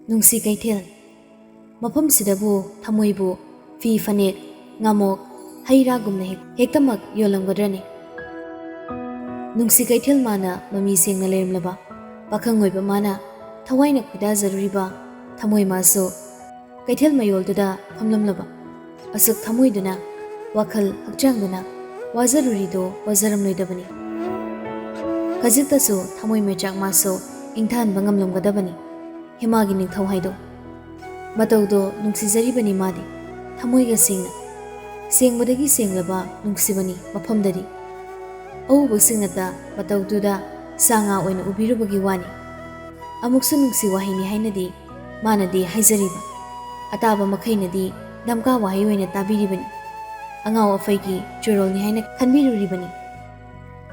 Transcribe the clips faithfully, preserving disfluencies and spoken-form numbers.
ꯅꯨꯡꯁꯤ ꯀꯩꯊꯦꯜ꯫ ꯃꯐꯝꯁꯤꯗꯕꯨ ꯊꯃꯣꯏꯕꯨ ꯐꯤ ꯐꯅꯦꯛ, ꯉꯥꯃꯣꯛ, ꯍꯩ ꯔꯥꯒꯨꯝꯅ ꯍꯦꯛ-, ꯍꯦꯛꯇꯃꯛ ꯌꯣꯜꯂꯝꯒꯗ꯭ꯔꯅꯦ? ꯅꯨꯡꯁꯤ ꯀꯩꯊꯦꯜ ꯃꯥꯅ ꯃꯃꯤ ꯁꯦꯡꯅ ꯂꯩꯔꯝꯂꯕ ꯄꯥꯈꯪ ꯑꯣꯏꯕ ꯃꯥꯅ ꯊꯋꯥꯏꯅ ꯈꯣꯏꯗꯥꯖꯔꯨꯔꯤꯕ ꯊꯃꯣꯏ ꯃꯥꯁꯨ ꯀꯩꯊꯦꯜ ꯃꯌꯣꯜꯗꯨꯗ ꯐꯝꯂꯝꯂꯕ ꯑꯁꯨꯛ ꯊꯃꯣꯏꯗꯨꯅ, ꯋꯥꯈꯜ ꯍꯛꯆꯥꯡꯗꯨꯅ ꯋꯥꯖꯔꯨꯔꯤꯗꯣ ꯋꯥꯖꯔꯝꯂꯣꯏꯗꯕꯅꯤ꯫ ꯈꯖꯤꯛꯇꯁꯨ ꯊꯃꯣꯏ ꯃꯩꯆꯥꯛ ꯃꯥꯁꯨ ꯏꯪꯊꯍꯟꯕ ꯉꯝꯂꯝꯒꯗꯕꯅꯤ꯫ ꯍꯦꯃꯥꯒꯤ ꯅꯤꯡꯊꯧ ꯍꯥꯏꯗꯣ꯫ ꯃꯇꯧꯗꯣ ꯅꯨꯡꯁꯤꯖꯔꯤꯕꯅꯤ ꯃꯥꯗꯤ, ꯊꯃꯣꯏꯒ ꯁꯦꯡꯅ꯫ ꯁꯦꯡꯕꯗꯒꯤ ꯁꯦꯡꯂꯕ ꯅꯨꯡꯁꯤꯕꯅꯤ ꯃꯐꯝꯗꯗꯤ꯫ ꯑꯎꯕꯁꯤꯡꯅꯇ ꯃꯇꯧꯗꯨꯗ ꯁꯥ ꯉꯥ ꯑꯣꯏꯅ ꯎꯕꯤꯔꯨꯕꯒꯤ ꯋꯥꯅꯤ꯫ ꯑꯃꯨꯛꯁꯨ ꯅꯨꯡꯁꯤ ꯋꯥꯍꯩꯅꯤ ꯍꯥꯏꯅꯗꯤ ꯃꯥꯅꯗꯤ ꯍꯥꯏꯖꯔꯤꯕ꯫ ꯑꯇꯥꯕ ꯃꯈꯩꯅꯗꯤ ꯗꯝꯀꯥ ꯋꯥꯍꯩ ꯑꯣꯏꯅ ꯇꯥꯕꯤꯔꯤꯕꯅꯤ꯫ ꯑꯉꯥꯎ ꯑꯐꯩꯒꯤ ꯆꯨꯔꯣꯜꯅꯤ ꯍꯥꯏꯅ ꯈꯟꯕꯤꯔꯨꯔꯤꯕꯅꯤ꯫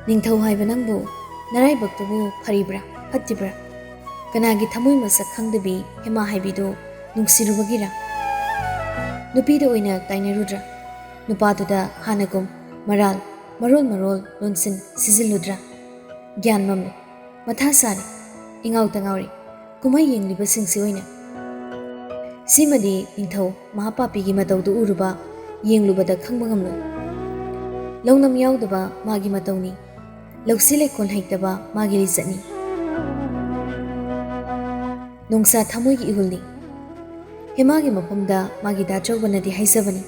ꯅꯤꯡꯊꯧ ꯍꯥꯏꯕ ꯅꯪꯕꯨ ꯅꯔꯥꯏꯕꯛꯇꯨꯕꯨ ꯐꯔꯤꯕ꯭ꯔꯥ, ꯐꯠꯇ꯭ꯔꯤꯕ꯭ꯔꯥ? ꯀꯅꯥꯒꯤ ꯊꯃꯣꯏ ꯃꯁꯛ ꯈꯪꯗꯕꯤ ꯍꯦꯃꯥ ꯍꯥꯏꯕꯤꯗꯨ ꯅꯨꯡꯁꯤꯔꯨꯕꯒꯤꯔꯥ? ꯅꯨꯄꯤꯗ ꯑꯣꯏꯅ ꯇꯥꯏꯅꯔꯨꯗ꯭ꯔꯥ? ꯅꯨꯄꯥꯗꯨꯗ ꯍꯥꯟꯅꯒꯨꯝ ꯃꯔꯥꯜ, ꯃꯔꯣꯜ ꯃꯔꯣꯜ ꯂꯣꯟꯁꯤꯟ ꯁꯤꯖꯤꯜꯂꯨꯗ꯭ꯔꯥ? ꯒ꯭ꯌꯥꯟ ꯃꯝꯂꯦ, ꯃꯊꯥ ꯁꯥꯔꯦ, ꯏꯉꯥꯎꯇ ꯉꯥꯎꯔꯦ ꯀꯨꯝꯍꯩ ꯌꯦꯡꯂꯤꯕꯁꯤꯡꯁꯤ ꯑꯣꯏꯅ꯫ ꯁꯤꯃꯗꯤ ꯅꯤꯡꯊꯧ ꯃꯍꯥꯄꯥꯄꯤꯒꯤ ꯃꯇꯧꯗꯨ ꯎꯔꯨꯕ, ꯌꯦꯡꯂꯨꯕꯗ ꯈꯪꯕ ꯉꯝꯂꯣꯏ꯫ ꯂꯧꯅꯝ ꯌꯥꯎꯗꯕ ꯃꯥꯒꯤ ꯃꯇꯧꯅꯤ, ꯂꯧꯁꯤ ꯂꯩꯈꯣꯜ ꯍꯩꯇꯕ ꯃꯥꯒꯤ ꯂꯤꯆꯠꯅꯤ꯫ ꯅꯣꯡꯁꯥ ꯊꯃꯣꯏꯒꯤ ꯏꯍꯨꯜꯅꯤ꯫ ꯍꯦꯃꯥꯒꯤ ꯃꯐꯝꯗ ꯃꯥꯒꯤ ꯗꯥꯆꯧꯕꯅꯗꯤ ꯍꯥꯏꯖꯕꯅꯤ,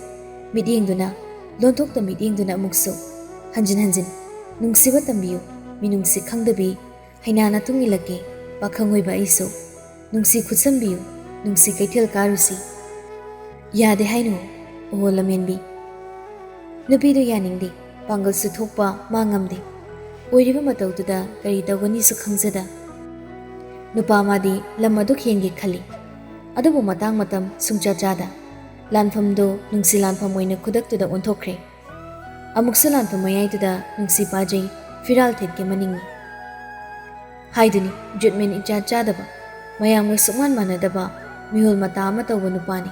ꯃꯤꯠꯌꯦꯡꯗꯨꯅ, ꯂꯣꯟꯊꯣꯛꯇ ꯃꯤꯠꯌꯦꯡꯗꯨꯅ ꯑꯃꯨꯛꯁꯨ ꯍꯟꯖꯤꯟ ꯍꯟꯖꯤꯟ, "ꯅꯨꯡꯁꯤꯕ ꯇꯝꯕꯤꯌꯨ, ꯃꯤꯅꯨꯡꯁꯤ ꯈꯪꯗꯕꯤ, ꯍꯩꯅꯥꯅ ꯇꯨꯡ ꯏꯜꯂꯛꯀꯦ, ꯄꯥꯈꯪ ꯑꯣꯏꯕ ꯑꯩꯁꯨ꯫ ꯅꯨꯡꯁꯤ ꯈꯨꯠꯁꯝꯕꯤꯌꯨ, ꯅꯨꯡꯁꯤ ꯀꯩꯊꯦꯜ ꯀꯥꯔꯨꯁꯤ"꯫ ꯌꯥꯗꯦ ꯍꯥꯏꯅꯨ, ꯑꯣꯍꯣ ꯂꯝꯍꯦꯟꯕꯤ꯫ ꯅꯨꯄꯤꯗꯨ ꯌꯥꯅꯤꯡꯗꯦ, ꯄꯥꯡꯒꯜꯁꯨ ꯊꯣꯛꯄ ꯃꯥ ꯉꯝꯗꯦ꯫ ꯑꯣꯏꯔꯤꯕ ꯃꯇꯧꯗꯨꯗ ꯀꯔꯤ ꯇꯧꯒꯅꯤꯁꯨ ꯈꯪꯖꯗ꯫ ꯅꯨꯄꯥ ꯃꯥꯗꯤ ꯂꯝ ꯑꯗꯨ ꯍꯦꯟꯒꯦ ꯈꯜꯂꯤ꯫ ꯑꯗꯨꯕꯨ ꯃꯇꯥꯡ ꯃꯇꯝ ꯁꯨꯡꯆꯥ ꯆꯥꯗ꯫ ꯂꯥꯟꯐꯝꯗꯨ ꯅꯨꯡꯁꯤ ꯂꯥꯟꯐꯝ ꯑꯣꯏꯅ ꯈꯨꯗꯛꯇꯨꯗ ꯑꯣꯟꯊꯣꯛꯈ꯭ꯔꯦ꯫ ꯑꯃꯨꯛꯁꯨ ꯂꯥꯟꯐꯝ ꯃꯌꯥꯏꯗꯨꯗ ꯅꯨꯡꯁꯤ ꯄꯥꯖꯩ, ꯐꯤꯔꯥꯜ ꯊꯦꯠꯀꯦ ꯃꯅꯤꯡꯅꯤ꯫ ꯍꯥꯏꯗꯨꯅꯤ, ꯖꯨꯠꯃꯦꯟ ꯏꯆꯥ ꯆꯥꯗꯕ, ꯃꯌꯥꯝꯒ ꯁꯨꯛꯃꯥꯟ ꯃꯥꯟꯅꯗꯕ, ꯃꯤꯍꯨꯜ ꯃꯇꯥ ꯑꯃ ꯇꯧꯕ ꯅꯨꯄꯥꯅꯤ꯫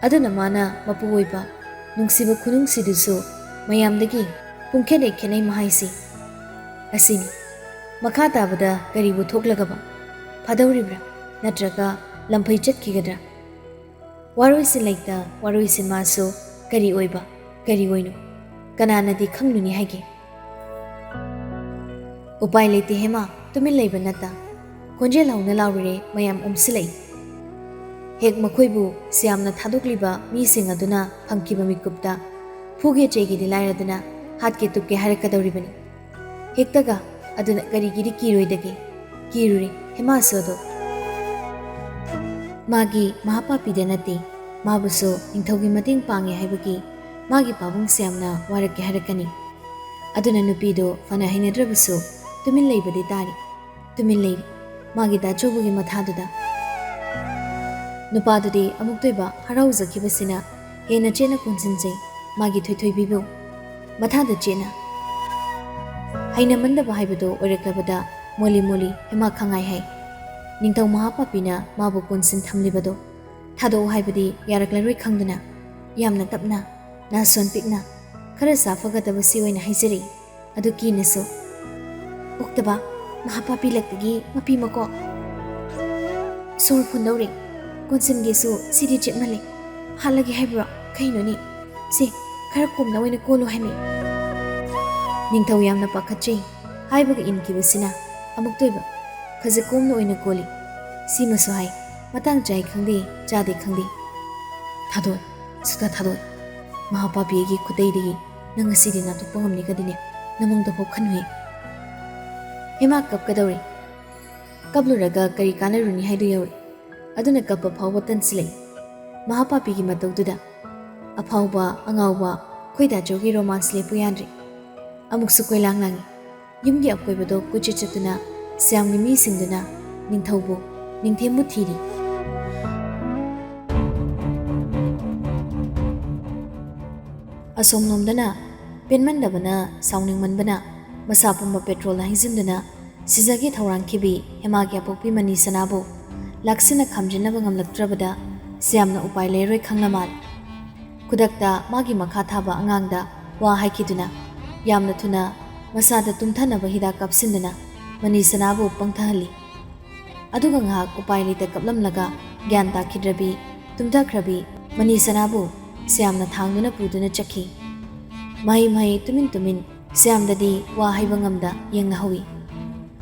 ꯑꯗꯨꯅ ꯃꯥꯅ ꯃꯄꯨ ꯑꯣꯏꯕ, ꯅꯨꯡꯁꯤꯕ ꯈꯨꯅꯨꯡꯁꯤꯗꯨꯁꯨ ꯃꯌꯥꯝꯗꯒꯤ ꯄꯨꯡꯈꯦꯠ ꯍꯦꯛ ꯈꯦꯠꯅꯩ ꯃꯍꯥꯏꯁꯤ꯫ ꯑꯁꯤꯅꯤ꯫ ꯃꯈꯥ ꯇꯥꯕꯗ ꯀꯔꯤꯕꯨ ꯊꯣꯛꯂꯒꯕ? ꯐꯥꯗꯧꯔꯤꯕ꯭ꯔꯥ? ꯅꯠꯇ꯭ꯔꯒ ꯂꯝꯐꯩ ꯆꯠꯈꯤꯒꯗ꯭ꯔꯥ? ꯋꯥꯔꯣꯏꯁꯤꯟ ꯂꯩꯇ ꯋꯥꯔꯣꯏꯁꯤꯟ ꯃꯥꯁꯨ ꯀꯔꯤ ꯑꯣꯏꯕ, ꯀꯔꯤ ꯑꯣꯏꯅꯣ, ꯀꯅꯥꯅꯗꯤ ꯈꯪꯂꯨꯅꯤ ꯍꯥꯏꯒꯦ? ꯎꯄꯥꯏ ꯂꯩꯇꯦ ꯍꯦꯃꯥ, ꯇꯨꯃꯤꯟ ꯂꯩꯕ ꯅꯠꯇ꯫ ꯈꯣꯟꯖꯦꯜ ꯍꯧꯅ ꯂꯥꯎꯔꯨꯔꯦ, ꯃꯌꯥꯝ ꯎꯝꯁꯤꯜꯂꯛꯏ꯫ ꯍꯦꯛ ꯃꯈꯣꯏꯕꯨ ꯁ꯭ꯌꯥꯝꯅ ꯊꯥꯗꯣꯛꯂꯤꯕ ꯃꯤꯁꯤꯡ ꯑꯗꯨꯅ ꯐꯪꯈꯤꯕ ꯃꯤꯀꯨꯞꯇ ꯐꯨꯒꯦ ꯆꯩꯒꯦꯗꯤ ꯂꯥꯏꯔꯗꯅ ꯍꯥꯠꯀꯦ ꯇꯨꯞꯀꯦ ꯍꯥꯏꯔꯛꯀꯗꯧꯔꯤꯕꯅꯤ꯫ ꯍꯦꯛꯇꯒ ꯑꯗꯨꯅ ꯀꯔꯤꯒꯤꯗꯤ ꯀꯤꯔꯣꯏꯗꯒꯦ? ꯀꯤꯔꯨꯔꯦ ꯍꯦꯃꯥꯁꯨ ꯑꯗꯣ꯫ ꯃꯥꯒꯤ ꯃꯍꯥꯄꯥꯄꯤꯗ ꯅꯠꯇꯦ, ꯃꯥꯕꯨꯁꯨ ꯅꯤꯡꯊꯧꯒꯤ ꯃꯇꯦꯡ ꯄꯥꯡꯉꯦ ꯍꯥꯏꯕꯒꯤ ꯃꯥꯒꯤ ꯄꯥꯕꯨꯡ ꯁ꯭ꯌꯥꯝꯅ ꯋꯥꯔꯛꯀꯦ ꯍꯥꯏꯔꯛꯀꯅꯤ꯫ ꯑꯗꯨꯅ ꯅꯨꯄꯤꯗꯣ ꯐꯅ ꯍꯩꯅꯗ꯭ꯔꯕꯁꯨ ꯇꯨꯃꯤꯟ ꯂꯩꯕꯗꯤ ꯇꯥꯔꯤ꯫ ꯇꯨꯃꯤꯟ ꯂꯩꯔꯤ꯫ ꯃꯥꯒꯤ ꯗꯥꯆꯧꯕꯒꯤ ꯃꯊꯥꯗꯨꯗ꯫ ꯅꯨꯄꯥꯗꯨꯗꯤ ꯑꯃꯨꯛꯇꯣꯏꯕ ꯍꯔꯥꯎꯖꯈꯤꯕꯁꯤꯅ ꯍꯦꯟꯅ ꯆꯦꯠꯅ ꯀꯣꯟꯁꯤꯟꯖꯩ꯫ ꯃꯥꯒꯤ ꯊꯣꯏꯊꯣꯏꯕꯤꯕꯨ ꯃꯊꯥꯗ ꯆꯦꯠꯅ꯫ ꯍꯩꯅꯃꯟꯗꯕ ꯍꯥꯏꯕꯗꯨ ꯑꯣꯏꯔꯛꯂꯕꯗ ꯃꯣꯂꯤ ꯃꯣꯂꯤ ꯍꯦꯃꯥ ꯈꯪꯉꯥꯏ ꯍꯥꯏ꯫ ꯅꯤꯡꯊꯧ ꯃꯍꯥꯄꯥꯄꯤꯅ ꯃꯥꯕꯨ ꯀꯣꯟꯁꯤꯟ ꯊꯝꯂꯤꯕꯗꯨ ꯊꯥꯗꯣꯛꯎ ꯍꯥꯏꯕꯗꯤ ꯌꯥꯔꯛꯂꯔꯣꯏ ꯈꯪꯗꯨꯅ ꯌꯥꯝꯅ ꯇꯞꯅ, ꯅꯥꯁꯣꯟ ꯄꯤꯛꯅ, ꯈꯔ ꯁꯥꯐꯒꯗꯕꯁꯤ ꯑꯣꯏꯅ ꯍꯥꯏꯖꯔꯛꯏ꯫ ꯑꯗꯨ ꯀꯤꯅꯁꯨ꯫ ꯑꯣꯛꯇꯕ, ꯃꯍꯥꯄꯥꯄꯤ ꯂꯛꯇꯒꯤ ꯃꯄꯤ ꯃꯀꯣꯛ꯫ ꯁꯣꯔ ꯐꯨꯟꯗꯧꯔꯦ꯫ ꯀꯣꯟꯁꯤꯟꯒꯦꯁꯨ ꯁꯤꯗꯤ ꯆꯦꯠꯃꯜꯂꯦ꯫ ꯍꯥꯠꯂꯒꯦ ꯍꯥꯏꯕ꯭ꯔꯣ? ꯀꯩꯅꯣꯅꯦ? ꯁꯦ, ꯈꯔ ꯀꯣꯝꯅ ꯑꯣꯏꯅ ꯀꯣꯜꯂꯨ ꯍꯥꯏꯃꯤ꯫ ꯅꯤꯡꯊꯧ ꯌꯥꯝꯅ ꯄꯥꯈꯠꯆꯩ ꯍꯥꯏꯕꯒ ꯏꯟꯈꯤꯕꯁꯤꯅ ꯑꯃꯨꯛꯇꯣꯏꯕ ꯈꯖꯤꯛ ꯀꯣꯝꯅ ꯑꯣꯏꯅ ꯀꯣꯜꯂꯤ꯫ ꯁꯤꯃꯁꯨ ꯍꯥꯏ, ꯃꯇꯥꯡ ꯆꯥꯏ ꯈꯪꯗꯦ, ꯆꯥꯗꯦ ꯈꯪꯗꯦ꯫ ꯊꯥꯗꯣꯛ, ꯁꯨꯛꯊꯥ ꯊꯥꯗꯣꯛ꯫ ꯃꯍꯥꯄꯥꯄꯤ ꯑꯩꯒꯤ ꯈꯨꯠꯇꯩꯗꯒꯤ ꯅꯪ ꯉꯁꯤꯗꯤ ꯅꯥꯟꯊꯣꯛꯄ ꯉꯝꯅꯤꯒꯗꯤꯅꯦ, ꯅꯃꯪꯗꯐꯥꯎ ꯈꯟꯅꯨꯍꯦ꯫ ꯍꯦꯃꯥ ꯀꯞꯀꯗꯧꯔꯦ꯫ ꯀꯞꯂꯨꯔꯒ ꯀꯔꯤ ꯀꯥꯟꯅꯔꯨꯅꯤ ꯍꯥꯏꯗꯨ ꯌꯧꯔꯦ꯫ ꯑꯗꯨꯅ ꯀꯞꯄ ꯐꯥꯎꯕ ꯇꯟꯁꯤꯜꯂꯛꯏ꯫ ꯃꯍꯥꯄꯥꯄꯤꯒꯤ ꯃꯇꯧꯗꯨꯗ ꯑꯐꯥꯎꯕ, ꯑꯉꯥꯎꯕ, ꯈꯣꯏꯗꯥꯖꯧꯒꯤ ꯔꯣꯃꯥꯟꯁ ꯂꯦꯞꯄꯨ ꯌꯥꯗ꯭ꯔꯦ꯫ ꯑꯃꯨꯛꯁꯨ ꯀꯣꯏꯂꯥꯡ ꯂꯥꯡꯉꯤ꯫ ꯌꯨꯝꯒꯤ ꯑꯀꯣꯏꯕꯗꯣ ꯀꯣꯏꯆꯠ ꯆꯠꯇꯨꯅ ꯁ꯭ꯌꯥꯝꯒꯤ ꯃꯤꯁꯤꯡꯗꯨꯅ ꯅꯤꯡꯊꯧꯕꯨ, ꯅꯤꯡꯊꯦꯝꯕꯨ ꯊꯤꯔꯤ꯫ ꯑꯁꯣꯝꯂꯣꯝꯗꯅ ꯄꯦꯟꯃꯟꯗꯕꯅ, ꯁꯥꯎꯅꯤꯡꯃꯟꯕꯅ ꯃꯁꯥ ꯄꯨꯝꯕ ꯄꯦꯇ꯭ꯔꯣꯜꯅ ꯍꯩꯖꯤꯟꯗꯨꯅ ꯁꯤꯖꯒꯦ ꯊꯧꯔꯥꯡꯈꯤꯕꯤ ꯍꯦꯃꯥꯒꯤ ꯑꯄꯣꯛꯄꯤ ꯃꯅꯤ ꯁꯅꯥꯕꯨ ꯂꯥꯛꯁꯤꯟꯅ ꯈꯥꯝꯖꯤꯟꯅꯕ ꯉꯝꯂꯛꯇ꯭ꯔꯕꯗ ꯁ꯭ꯌꯥꯝꯅ ꯎꯄꯥꯏ ꯂꯩꯔꯣꯏ ꯈꯪꯂ ꯃꯥꯜꯂꯦ꯫ ꯈꯨꯗꯛꯇ ꯃꯥꯒꯤ ꯃꯈꯥ ꯊꯥꯕ ꯑꯉꯥꯡꯗ ꯋꯥ ꯍꯥꯏꯈꯤꯗꯨꯅ ꯌꯥꯝꯅ ꯊꯨꯅ ꯃꯁꯥꯗ ꯇꯨꯝꯊꯅꯕ ꯍꯤꯗꯥꯛ ꯀꯥꯞꯁꯤꯟꯗꯨꯅ ꯃꯅꯤ ꯁꯅꯥꯕꯨ ꯄꯪꯊꯍꯜꯂꯤ꯫ ꯑꯗꯨꯒ ꯉꯥꯏꯍꯥꯛ ꯎꯄꯥꯏ ꯂꯩꯇ ꯀꯞꯂꯝꯂꯒ ꯒ꯭ꯌꯥꯟ ꯇꯥꯈꯤꯗ꯭ꯔꯕꯤ, ꯇꯨꯝꯊꯈ꯭ꯔꯕꯤ ꯃꯅꯤꯁꯅꯥꯕꯨ ꯁ꯭ꯌꯥꯝꯅ ꯊꯥꯡꯗꯨꯅ ꯄꯨꯗꯨꯅ ꯆꯠꯈꯤ꯫ ꯃꯍꯩ ꯃꯍꯩ ꯇꯨꯃꯤꯟ ꯇꯨꯃꯤꯟ ꯁ꯭ꯌꯥꯝꯗꯗꯤ ꯋꯥ ꯍꯥꯏꯕ ꯉꯝꯗ ꯌꯦꯡꯅꯍꯧꯏ꯫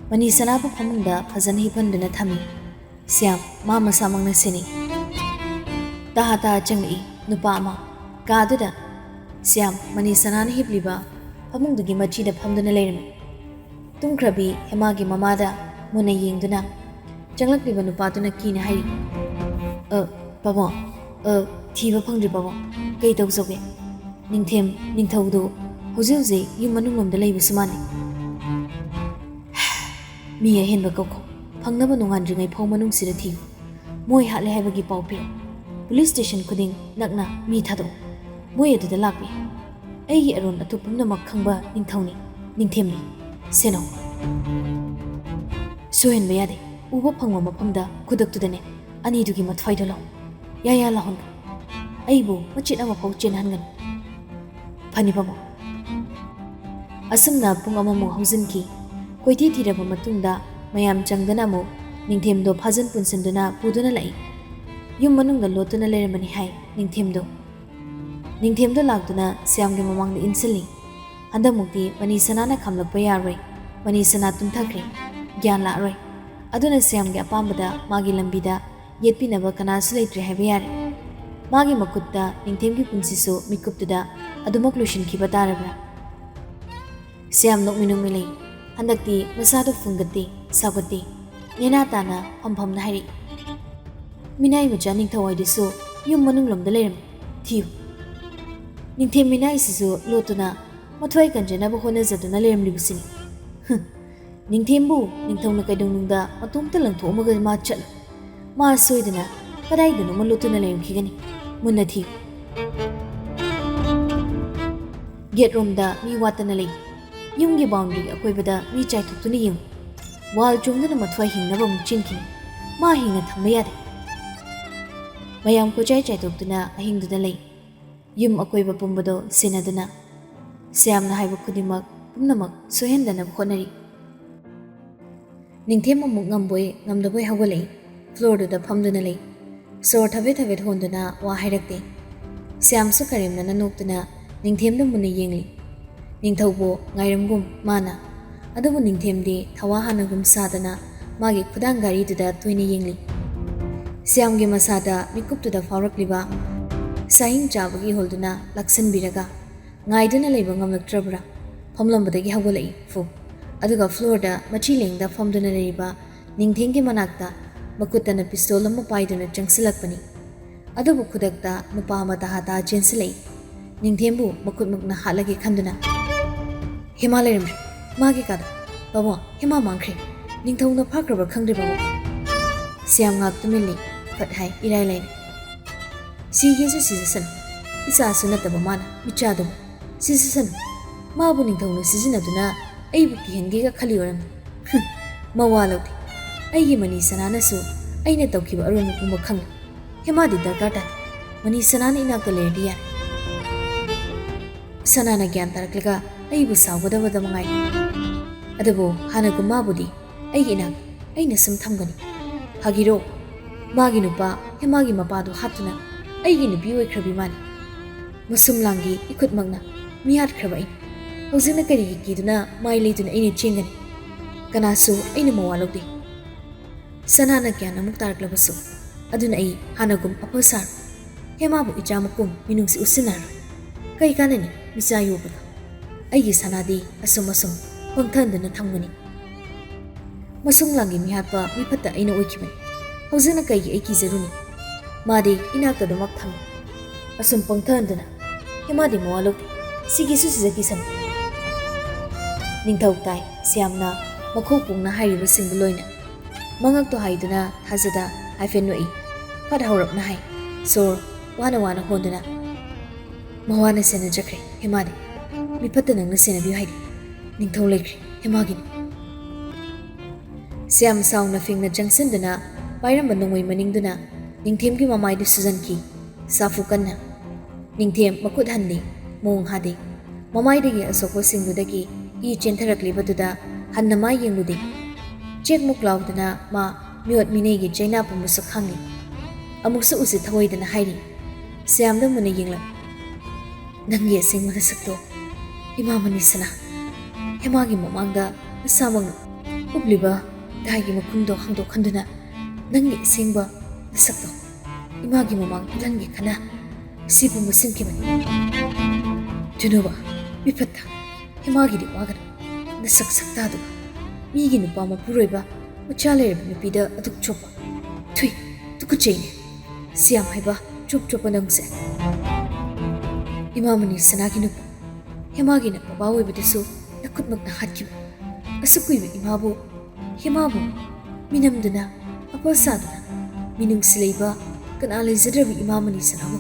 ꯃꯅꯤꯁꯅꯥꯕꯨ ꯐꯃꯨꯡꯗ ꯐꯖꯅ ꯍꯤꯞꯍꯟꯗꯨꯅ ꯊꯝꯃꯤ꯫ ꯁ꯭ꯌꯥꯝ ꯃꯥ ꯃꯁꯥꯃꯛꯅ ꯁꯤꯟꯅꯩ꯫ ꯇꯍꯥ ꯇꯍꯥ ꯆꯪꯂꯛꯏ ꯅꯨꯄꯥ ꯑꯃ ꯀꯥꯗꯨꯗ꯫ ꯁ꯭ꯌꯥꯝ ꯃꯅꯤꯁꯅꯥꯅ ꯍꯤꯞꯂꯤꯕ ꯐꯃꯨꯡꯗꯨꯒꯤ ꯃꯆꯤꯗ ꯐꯝꯗꯨꯅ ꯂꯩꯔꯝꯃꯤ꯫ ꯇꯨꯝꯈ꯭ꯔꯕꯤ ꯍꯦꯃꯥꯒꯤ ꯃꯃꯥꯗ ꯃꯨꯟꯅ ꯌꯦꯡꯗꯨꯅ ꯆꯪꯂꯛꯂꯤꯕ ꯅꯨꯄꯥꯗꯨꯅ ꯀꯤꯅ ꯍꯥꯏꯔꯤ, "ꯑ, ꯄꯥꯕꯨꯡ, ꯑ, ꯊꯤꯕ ꯐꯪꯗ꯭ꯔꯤ ꯄꯥꯕꯨꯡ꯫ ꯀꯩ ꯇꯧꯖꯧꯒꯦ? ꯅꯤꯡꯊꯦꯝ, ꯅꯤꯡꯊꯧꯗꯨ ꯍꯧꯖꯤꯛ ꯍꯧꯖꯤꯛ ꯌꯨꯝ ꯃꯅꯨꯡꯂꯣꯝꯗ ꯂꯩꯕꯁꯨ ꯃꯥꯟꯅꯩ꯫" "ꯃꯤ ꯑꯍꯦꯟꯕ ꯀꯧꯈꯣ꯫ ꯐꯪꯅꯕ ꯅꯣꯡꯉꯥꯟꯗ꯭ꯔꯤꯉꯩ ꯐꯥꯎ ꯃꯅꯨꯡꯁꯤꯗ ꯊꯤꯌꯨ꯫ ꯃꯣꯏ ꯍꯥꯠꯂꯦ ꯍꯥꯏꯕꯒꯤ ꯄꯥꯎ ꯄꯤꯌꯨ꯫ ꯄꯨꯂꯤꯁ ꯁ꯭ꯇꯦꯁꯟ ꯈꯨꯗꯤꯡ ꯅꯛꯅ ꯃꯤ ꯊꯥꯗꯣꯛꯎ꯫ ꯃꯣꯏ ꯑꯗꯨꯗ ꯂꯥꯛꯄ ꯌꯥꯏ꯫ ꯑꯩꯒꯤ ꯑꯔꯣꯟ ꯑꯊꯨꯞ ꯄꯨꯝꯅꯃꯛ ꯈꯪꯕ ꯅꯤꯡꯊꯧꯅꯤ, ꯅꯤꯡꯊꯦꯝꯅꯤ꯫ ꯁꯦꯟꯅꯧ꯫ ꯁꯣꯏꯍꯟꯕ ꯌꯥꯗꯦ꯫ ꯎꯕ ꯐꯪꯕ ꯃꯐꯝꯗ ꯈꯨꯗꯛꯇꯨꯗꯅꯦ ꯑꯅꯤꯗꯨꯒꯤ ꯃꯊ꯭ꯋꯥꯏꯗꯣ ꯂꯧ꯫ ꯌꯥ ꯌꯥ ꯂꯥꯎꯍꯟꯒꯅꯨ꯫ ꯑꯩꯕꯨ ꯃꯆꯦꯠ ꯑꯃꯐꯥꯎ ꯆꯦꯟꯍꯟꯒꯅꯨ꯫ ꯐꯅꯤ ꯄꯥꯕꯨꯡ꯫" ꯑꯁꯨꯝꯅ ꯄꯨꯡ ꯑꯃꯃꯨꯛ ꯍꯧꯖꯤꯟꯈꯤ꯫ ꯀꯣꯏꯊꯤ ꯊꯤꯔꯕ ꯃꯇꯨꯡꯗ ꯃꯌꯥꯝ ꯆꯪꯗꯅ ꯑꯃꯨꯛ ꯅꯤꯡꯊꯦꯝꯗꯣ ꯐꯥꯖꯤꯟ ꯄꯨꯟꯁꯤꯟꯗꯨꯅ ꯄꯨꯗꯨꯅ ꯂꯥꯛꯏ꯫ ꯌꯨꯝ ꯃꯅꯨꯡꯗ ꯂꯣꯠꯇꯨꯅ ꯂꯩꯔꯝꯕꯅꯤ ꯍꯥꯏ ꯅꯤꯡꯊꯦꯝꯗꯣ꯫ ꯅꯤꯡꯊꯦꯝꯗꯣ ꯂꯥꯛꯇꯨꯅ ꯁ꯭ꯌꯥꯝꯒꯤ ꯃꯃꯥꯡꯗ ꯏꯟꯁꯤꯜꯂꯤ꯫ ꯍꯟꯗꯛꯃꯨꯛꯇꯤ ꯃꯅꯤꯁꯅꯥꯅ ꯈꯥꯝꯂꯛꯄ ꯌꯥꯔꯣꯏ꯫ ꯃꯅꯤꯁꯅꯥ ꯇꯨꯝꯊꯈ꯭ꯔꯦ꯫ ꯒ꯭ꯌꯥꯟ ꯂꯥꯛꯑꯔꯣꯏ꯫ ꯑꯗꯨꯅ ꯁ꯭ꯌꯥꯝꯒꯤ ꯑꯄꯥꯝꯕꯗ ꯃꯥꯒꯤ ꯂꯝꯕꯤꯗ ꯌꯦꯠꯄꯤꯅꯕ ꯀꯅꯥꯁꯨ ꯂꯩꯇ꯭ꯔꯦ ꯍꯥꯏꯕ ꯌꯥꯔꯦ꯫ ꯃꯥꯒꯤ ꯃꯈꯨꯠꯇ ꯅꯤꯡꯊꯦꯝꯒꯤ ꯄꯨꯟꯁꯤꯁꯨ ꯃꯤꯀꯨꯞꯇꯨꯗ ꯑꯗꯨꯃꯛ ꯂꯣꯏꯁꯤꯟꯈꯤꯕ ꯇꯥꯔꯕ꯭ꯔꯥ? ꯁ꯭ꯌꯥꯝ ꯅꯣꯛꯃꯤ ꯅꯣꯛꯃꯤ ꯂꯩ꯫ ꯍꯟꯗꯛꯇꯤ ꯃꯁꯥꯗꯣ ꯐꯨꯡꯒꯠꯇꯦ, ꯁꯥꯎꯒꯠꯇꯦ꯫ ꯅꯦꯅꯥ ꯇꯥꯅ ꯐꯝ ꯐꯝꯅ ꯍꯥꯏꯔꯛꯏ, "ꯃꯤꯅꯥꯏ ꯃꯆꯥ ꯅꯤꯡꯊꯧ ꯍꯥꯏꯗꯨꯁꯨ ꯌꯨꯝ ꯃꯅꯨꯡ ꯂꯣꯝꯗ ꯂꯩꯔꯝꯃꯤ꯫ ꯊꯤꯌꯨ꯫ ꯅꯤꯡꯊꯦꯝ ꯃꯤꯅꯥꯏꯁꯤꯁꯨ ꯂꯣꯠꯇꯨꯅ ꯃꯊ꯭ꯋꯥꯏ ꯀꯟꯖꯅꯕ ꯍꯣꯠꯅꯖꯗꯨꯅ ꯂꯩꯔꯝꯂꯤꯕꯁꯤꯅꯤ꯫ ꯍꯨꯝ꯫ ꯅꯤꯡꯊꯦꯝꯕꯨ ꯅꯤꯡꯊꯧꯅ ꯀꯩꯗꯧꯅꯨꯡꯗ ꯃꯇꯣꯝꯇ ꯂꯪꯊꯣꯛꯑꯝꯃꯒ ꯃꯥ ꯆꯠꯂꯣ꯫ ꯃꯥ ꯁꯣꯏꯗꯅ ꯀꯗꯥꯏꯗꯅꯣꯃ ꯂꯣꯠꯇꯨꯅ ꯂꯩꯔꯝꯈꯤꯒꯅꯤ꯫ ꯃꯨꯟꯅ ꯊꯤꯌꯨ꯫ ꯒꯦꯠ ꯔꯣꯝꯗ ꯃꯤ ꯋꯥꯠꯇꯅ ꯂꯩ꯫ ꯌꯨꯝꯒꯤ ꯕꯥꯎꯟꯗ꯭ꯔꯤꯒꯤ ꯑꯀꯣꯏꯕꯗ ꯃꯤ ꯆꯥꯏꯊꯣꯛꯇꯨꯅ ꯌꯦꯡꯉꯨ꯫ ꯋꯥꯜ ꯆꯣꯡꯗꯨꯅ ꯃꯊ꯭ꯋꯥꯏ ꯍꯤꯡꯅꯕ ꯑꯃꯨꯛ ꯆꯦꯟꯈꯤꯅꯤ꯫ ꯃꯥ ꯍꯤꯡꯅ ꯊꯝꯕ ꯌꯥꯗꯦ꯫" ꯃꯌꯥꯝ ꯀꯣꯏꯆꯥꯏ ꯆꯥꯏꯊꯣꯛꯇꯨꯅ ꯑꯍꯤꯡꯗꯨꯗ ꯂꯩ꯫ ꯌꯨꯝ ꯑꯀꯣꯏꯕ ꯄꯨꯝꯕꯗꯣ ꯁꯦꯟꯅꯗꯨꯅ ꯁ꯭ꯌꯥꯝꯅ ꯍꯥꯏꯕ ꯈꯨꯗꯤꯡꯃꯛ ꯄꯨꯝꯅꯃꯛ ꯁꯣꯏꯍꯟꯗꯅꯕ ꯍꯣꯠꯅꯔꯤ꯫ ꯅꯤꯡꯊꯦꯝ ꯑꯃꯨꯛ ꯉꯝꯕꯣꯏ ꯉꯝꯗꯕꯣꯏ ꯍꯧꯒꯠꯂꯛꯏ꯫ ꯐ꯭ꯂꯣꯔꯗꯨꯗ ꯐꯝꯗꯨꯅ ꯂꯩ꯫ ꯁꯣꯔ ꯊꯕꯦꯠ ꯊꯕꯦꯠ ꯍꯣꯟꯗꯨꯅ ꯋꯥ ꯍꯥꯏꯔꯛꯇꯦ꯫ ꯁ꯭ꯌꯥꯝꯁꯨ ꯀꯔꯦꯝꯅꯅ ꯅꯣꯛꯇꯨꯅ ꯅꯤꯡꯊꯦꯝꯗ ꯃꯨꯟꯅ ꯌꯦꯡꯂꯤ꯫ ꯅꯤꯡꯊꯧꯕꯨ ꯉꯥꯏꯔꯝꯒꯨꯝ ꯃꯥꯅ꯫ ꯑꯗꯨꯕꯨ ꯅꯤꯡꯊꯦꯝꯗꯤ ꯊꯋꯥ ꯍꯥꯟꯅꯒꯨꯝ ꯁꯥꯗꯅ ꯃꯥꯒꯤ ꯈꯨꯗꯥꯡ ꯘꯥꯔꯤꯗꯨꯗ ꯇꯣꯏꯅ ꯌꯦꯡꯂꯤ꯫ ꯁ꯭ꯌꯥꯝꯒꯤ ꯃꯁꯥꯗ ꯃꯤꯀꯨꯞꯇꯨꯗ ꯐꯥꯎꯔꯛꯂꯤꯕ ꯁꯥꯍꯤꯡ ꯆꯥꯕꯒꯤ ꯏꯍꯨꯜꯗꯨꯅ ꯂꯥꯛꯁꯤꯟꯕꯤꯔꯒ ꯉꯥꯏꯗꯨꯅ ꯂꯩꯕ ꯉꯝꯂꯛꯇ꯭ꯔꯕ꯭ꯔꯥ? ꯐꯝꯂꯝꯕꯗꯒꯤ ꯍꯧꯒꯠꯂꯛꯏ ꯐꯨ꯫ ꯑꯗꯨꯒ ꯐ꯭ꯂꯣꯔꯗ ꯃꯆꯤ ꯂꯦꯡꯗ ꯐꯝꯗꯨꯅ ꯂꯩꯔꯤꯕ ꯅꯤꯡꯊꯦꯝꯒꯤ ꯃꯅꯥꯛꯇ ꯃꯈꯨꯠꯇꯅ ꯄꯤꯁꯇꯣꯜ ꯑꯃ ꯄꯥꯏꯗꯨꯅ ꯆꯪꯁꯤꯜꯂꯛꯄꯅꯤ꯫ ꯑꯗꯨꯕꯨ ꯈꯨꯗꯛꯇ ꯅꯨꯄꯥ ꯑꯃ ꯇꯍꯥ ꯇꯍꯥ ꯆꯦꯟꯁꯤꯜꯂꯛꯏ꯫ ꯅꯤꯡꯊꯦꯝꯕꯨ ꯃꯈꯨꯠꯃꯛꯅ ꯍꯥꯠꯂꯒꯦ ꯈꯟꯗꯨꯅ, "ꯍꯦꯃꯥ ꯂꯩꯔꯝꯗ꯭ꯔꯦ꯫ ꯃꯥꯒꯤ ꯀꯥꯗ꯫ ꯄꯥꯕꯨꯡ, ꯍꯦꯃꯥ ꯃꯥꯡꯈ꯭ꯔꯦ꯫ ꯅꯤꯡꯊꯧꯅ ꯐꯥꯈ꯭ꯔꯕ꯭ꯔꯥ ꯈꯪꯗ꯭ꯔꯦ ꯄꯥꯕꯨꯡ꯫" ꯁ꯭ꯌꯥꯝ ꯉꯥꯛ ꯇꯨꯃꯤꯟ ꯂꯩ꯫ ꯐꯠ ꯍꯥꯏ ꯏꯔꯥꯏ ꯂꯥꯏꯅ, "ꯁꯤꯒꯦꯁꯨ ꯁꯤꯖꯁꯅꯨ꯫ ꯏꯆꯥꯁꯨ ꯅꯠꯇꯕ ꯃꯥꯅ, ꯃꯤꯆꯥꯗꯨꯕꯨ꯫ ꯁꯤꯖꯁꯅꯨ꯫ ꯃꯥꯕꯨ ꯅꯤꯡꯊꯧꯅ ꯁꯤꯖꯤꯟꯅꯗꯨꯅ ꯑꯩꯕꯨ ꯀꯤꯍꯟꯒꯦꯒ ꯈꯜꯂꯤ ꯑꯣꯏꯔꯝꯅꯤ꯫ ꯍꯨꯝ, ꯃꯋꯥ ꯂꯧꯗꯦ꯫ ꯑꯩꯒꯤ ꯃꯅꯤ ꯁꯅꯥꯅꯁꯨ ꯑꯩꯅ ꯇꯧꯈꯤꯕ ꯑꯔꯣꯏꯕ ꯄꯨꯝꯕ ꯈꯪꯂꯦ꯫ ꯍꯦꯃꯥꯗꯤ ꯗꯔꯀꯥꯔ ꯇꯥꯗꯦ꯫ ꯃꯅꯤ ꯁꯅꯥꯅ ꯏꯅꯥꯛꯇ ꯂꯩꯔꯗꯤ ꯌꯥꯔꯦ꯫" ꯁꯅꯥꯅ ꯒ꯭ꯌꯥꯟ ꯇꯥꯔꯛꯂꯒ ꯑꯩꯕꯨ ꯁꯥꯎꯒꯗꯕꯗ ꯃꯉꯥꯏꯔꯦ꯫ ꯑꯗꯨꯕꯨ ꯍꯥꯟꯅꯒꯨꯝ ꯃꯥꯕꯨꯗꯤ ꯑꯩꯒꯤ ꯏꯅꯥꯛ ꯑꯩꯅ ꯁꯨꯝ ꯊꯝꯒꯅꯤ꯫ ꯐꯥꯒꯤꯔꯣ? ꯃꯥꯒꯤ ꯅꯨꯄꯥ ꯍꯦꯃꯥꯒꯤ ꯃꯄꯥꯗꯨ ꯍꯥꯠꯇꯨꯅ ꯑꯩꯒꯤ ꯅꯨꯄꯤ ꯑꯣꯏꯈ꯭ꯔꯕꯤ ꯃꯥꯅꯤ꯫ ꯃꯁꯨꯝ ꯂꯥꯡꯒꯤ ꯏꯈꯨꯠꯃꯛꯅ ꯃꯤꯍꯥꯠꯈ꯭ꯔꯕ ꯑꯩꯅ꯫ ꯍꯧꯖꯤꯛꯅ ꯀꯔꯤꯒꯤ ꯀꯤꯗꯨꯅ ꯃꯥꯏ ꯂꯩꯗꯨꯅ ꯑꯩꯅ ꯆꯦꯟꯒꯅꯤ? ꯀꯅꯥꯁꯨ ꯑꯩꯅ ꯃꯋꯥ ꯂꯧꯗꯦ꯫ ꯁꯅꯥꯅ ꯒ꯭ꯌꯥꯟ ꯑꯃꯨꯛ ꯇꯥꯔꯛꯂꯕꯁꯨ, ꯑꯗꯨꯅ ꯑꯩ ꯍꯥꯟꯅꯒꯨꯝ ꯑꯐ ꯁꯥꯔꯣꯏ꯫ ꯍꯦꯃꯥꯕꯨ ꯏꯆꯥ ꯃꯀꯨꯝ ꯃꯤꯅꯨꯡꯁꯤ ꯎꯠꯁꯤꯟꯅꯔꯣꯏ꯫ ꯀꯩ ꯀꯥꯟꯅꯅꯤ ꯃꯤꯆꯥ ꯌꯣꯛꯄꯗ? ꯑꯩꯒꯤ ꯁꯅꯥꯗꯤ ꯑꯁꯨꯝ ꯑꯁꯨꯝ ꯄꯪꯊꯍꯟꯗꯨꯅ ꯊꯝꯒꯅꯤ꯫ ꯃꯁꯨꯝ ꯂꯥꯡꯒꯤ ꯃꯤꯍꯥꯠꯄ ꯃꯤꯐꯠꯇ ꯑꯩꯅ ꯑꯣꯏꯈꯤꯕꯅꯤ꯫ ꯍꯧꯖꯤꯛꯅ ꯀꯩꯒꯤ ꯑꯩ ꯀꯤꯖꯔꯨꯅꯤ? ꯃꯥꯗꯤ ꯏꯅꯥꯛꯇ ꯑꯗꯨꯃꯛ ꯊꯝꯃꯤ꯫ ꯑꯁꯨꯝ ꯄꯪꯊꯍꯟꯗꯨꯅ꯫ ꯍꯦꯃꯥꯗꯤ ꯃꯋꯥ ꯂꯧꯗꯦ꯫ ꯁꯤꯒꯤꯁꯨ ꯁꯤꯖꯈꯤꯁꯅꯨ꯫ ꯅꯤꯡꯊꯧ ꯇꯥꯏ ꯁ꯭ꯌꯥꯝꯅ ꯃꯈꯧ ꯄꯣꯡꯅ ꯍꯥꯏꯔꯤꯕꯁꯤꯡꯗꯨ ꯂꯣꯏꯅ꯫ ꯃꯉꯛꯇꯣ ꯍꯥꯏꯗꯨꯅ ꯊꯥꯖꯗ ꯍꯥꯏꯐꯦꯠ ꯅꯣꯛꯏ꯫ ꯐꯠ ꯍꯧꯔꯞꯅ ꯍꯥꯏ, ꯁꯣꯔ ꯋꯥꯅ ꯋꯥꯅ ꯍꯣꯟꯗꯨꯅ, "ꯃꯋꯥꯅ ꯁꯦꯟꯅꯖꯈ꯭ꯔꯦ ꯍꯦꯃꯥꯗꯤ꯫ ꯃꯤꯐꯠꯇ ꯅꯪꯅ ꯁꯦꯟꯅꯕꯤꯌꯨ ꯍꯥꯏꯔꯤ꯫ ꯅꯤꯡꯊꯧ ꯂꯩꯈ꯭ꯔꯦ ꯍꯦꯃꯥꯒꯤꯅꯤ꯫" ꯁ꯭ꯌꯥꯝ ꯁꯥꯎꯅ ꯐꯤꯡꯅ ꯆꯪꯁꯤꯟꯗꯨꯅ ꯄꯥꯏꯔꯝꯕ ꯅꯣꯡꯃꯩ ꯃꯅꯤꯡꯗꯨꯅ ꯅꯤꯡꯊꯦꯝꯒꯤ ꯃꯃꯥꯏꯗ ꯁꯨꯖꯟꯈꯤ꯫ ꯁꯥꯐꯨ ꯀꯟꯅ꯫ ꯅꯤꯡꯊꯦꯝ ꯃꯈꯨꯠ ꯍꯟꯗꯦ, ꯃꯣꯡ ꯍꯥꯗꯦ꯫ ꯃꯃꯥꯏꯗꯒꯤ ꯑꯁꯣꯛꯄꯁꯤꯡꯗꯨꯗꯒꯤ ꯏ ꯆꯦꯟꯊꯔꯛꯂꯤꯕꯗꯨꯗ ꯍꯟꯅ ꯃꯥꯏ ꯌꯦꯡꯂꯨꯗꯦ꯫ ꯆꯦꯛꯃꯨꯛ ꯂꯥꯎꯗꯅ ꯃꯥ ꯃꯤꯑꯣꯠ ꯃꯤꯅꯩꯒꯤ ꯆꯩꯅꯥ ꯄꯨꯝꯕꯁꯨ ꯈꯪꯂꯤ꯫ ꯑꯃꯨꯛꯁꯨ ꯎꯁꯤꯠ ꯊꯑꯣꯏꯗꯅ ꯍꯥꯏꯔꯤ, ꯁ꯭ꯌꯥꯝꯗ ꯃꯨꯟꯅ ꯌꯦꯡꯂꯛ, "ꯅꯪꯒꯤ ꯑꯁꯦꯡꯕ ꯅꯁꯛꯇꯣ ꯏꯃꯥ ꯃꯅꯤꯁꯅꯥ, ꯍꯦꯃꯥꯒꯤ ꯃꯃꯥꯡꯗ ꯅꯁꯥꯃꯛꯅ ꯎꯞꯂꯤꯕ ꯗꯥꯏꯒꯤ ꯃꯈꯨꯝꯗꯣ ꯍꯥꯡꯗꯣꯛꯍꯟꯗꯨꯅ ꯅꯪꯒꯤ ꯑꯁꯦꯡꯕ ꯅꯁꯛꯇꯣ ꯏꯃꯥꯒꯤ ꯃꯃꯥꯡ ꯎꯠꯍꯟꯒꯦ ꯈꯟꯅ ꯁꯤꯕꯨ ꯃꯨꯠꯁꯤꯟꯈꯤꯕꯅꯤ꯫ ꯆꯨꯅꯨꯕ, ꯃꯤꯐꯠꯇ, ꯍꯦꯃꯥꯒꯤꯗꯤ ꯋꯥꯒꯅꯨ꯫ ꯅꯁꯛ ꯁꯛꯇꯥꯗꯨꯒ ꯃꯤꯒꯤ ꯅꯨꯄꯥ ꯃꯄꯨꯔꯣꯏꯕ ꯃꯆꯥ ꯂꯩꯔꯕ ꯅꯨꯄꯤꯗ ꯑꯗꯨꯛ ꯆꯣꯞꯄ꯫ ꯊꯨꯏ, ꯇꯨꯀꯠꯆꯩꯅꯦ꯫ ꯁꯤ ꯌꯥꯝ ꯍꯩꯕ ꯆꯣꯞ ꯆꯣꯞꯄ ꯅꯪꯁꯦ꯫ ꯏꯃꯥ ꯃꯅꯤꯁꯅꯥꯒꯤ ꯅꯨꯄꯥ, ꯍꯦꯃꯥꯒꯤꯅ ꯕꯕꯥ ꯑꯣꯏꯕꯗꯁꯨ ꯅꯈꯨꯠꯃꯛꯅ ꯍꯥꯠꯈꯤꯕ꯫ ꯑꯁꯨꯛ ꯀꯨꯏꯕ ꯏꯃꯥꯕꯨ, ꯍꯦꯃꯥꯕꯨ ꯃꯤꯅꯝꯗꯨꯅ, ꯑꯄꯜ ꯁꯥꯗꯨꯅ, ꯃꯤꯅꯨꯡꯁꯤ ꯂꯩꯕ ꯀꯅꯥ ꯂꯩꯖꯗ꯭ꯔꯕ ꯏꯃꯥ ꯃꯅꯤꯁꯅꯥꯕꯨ,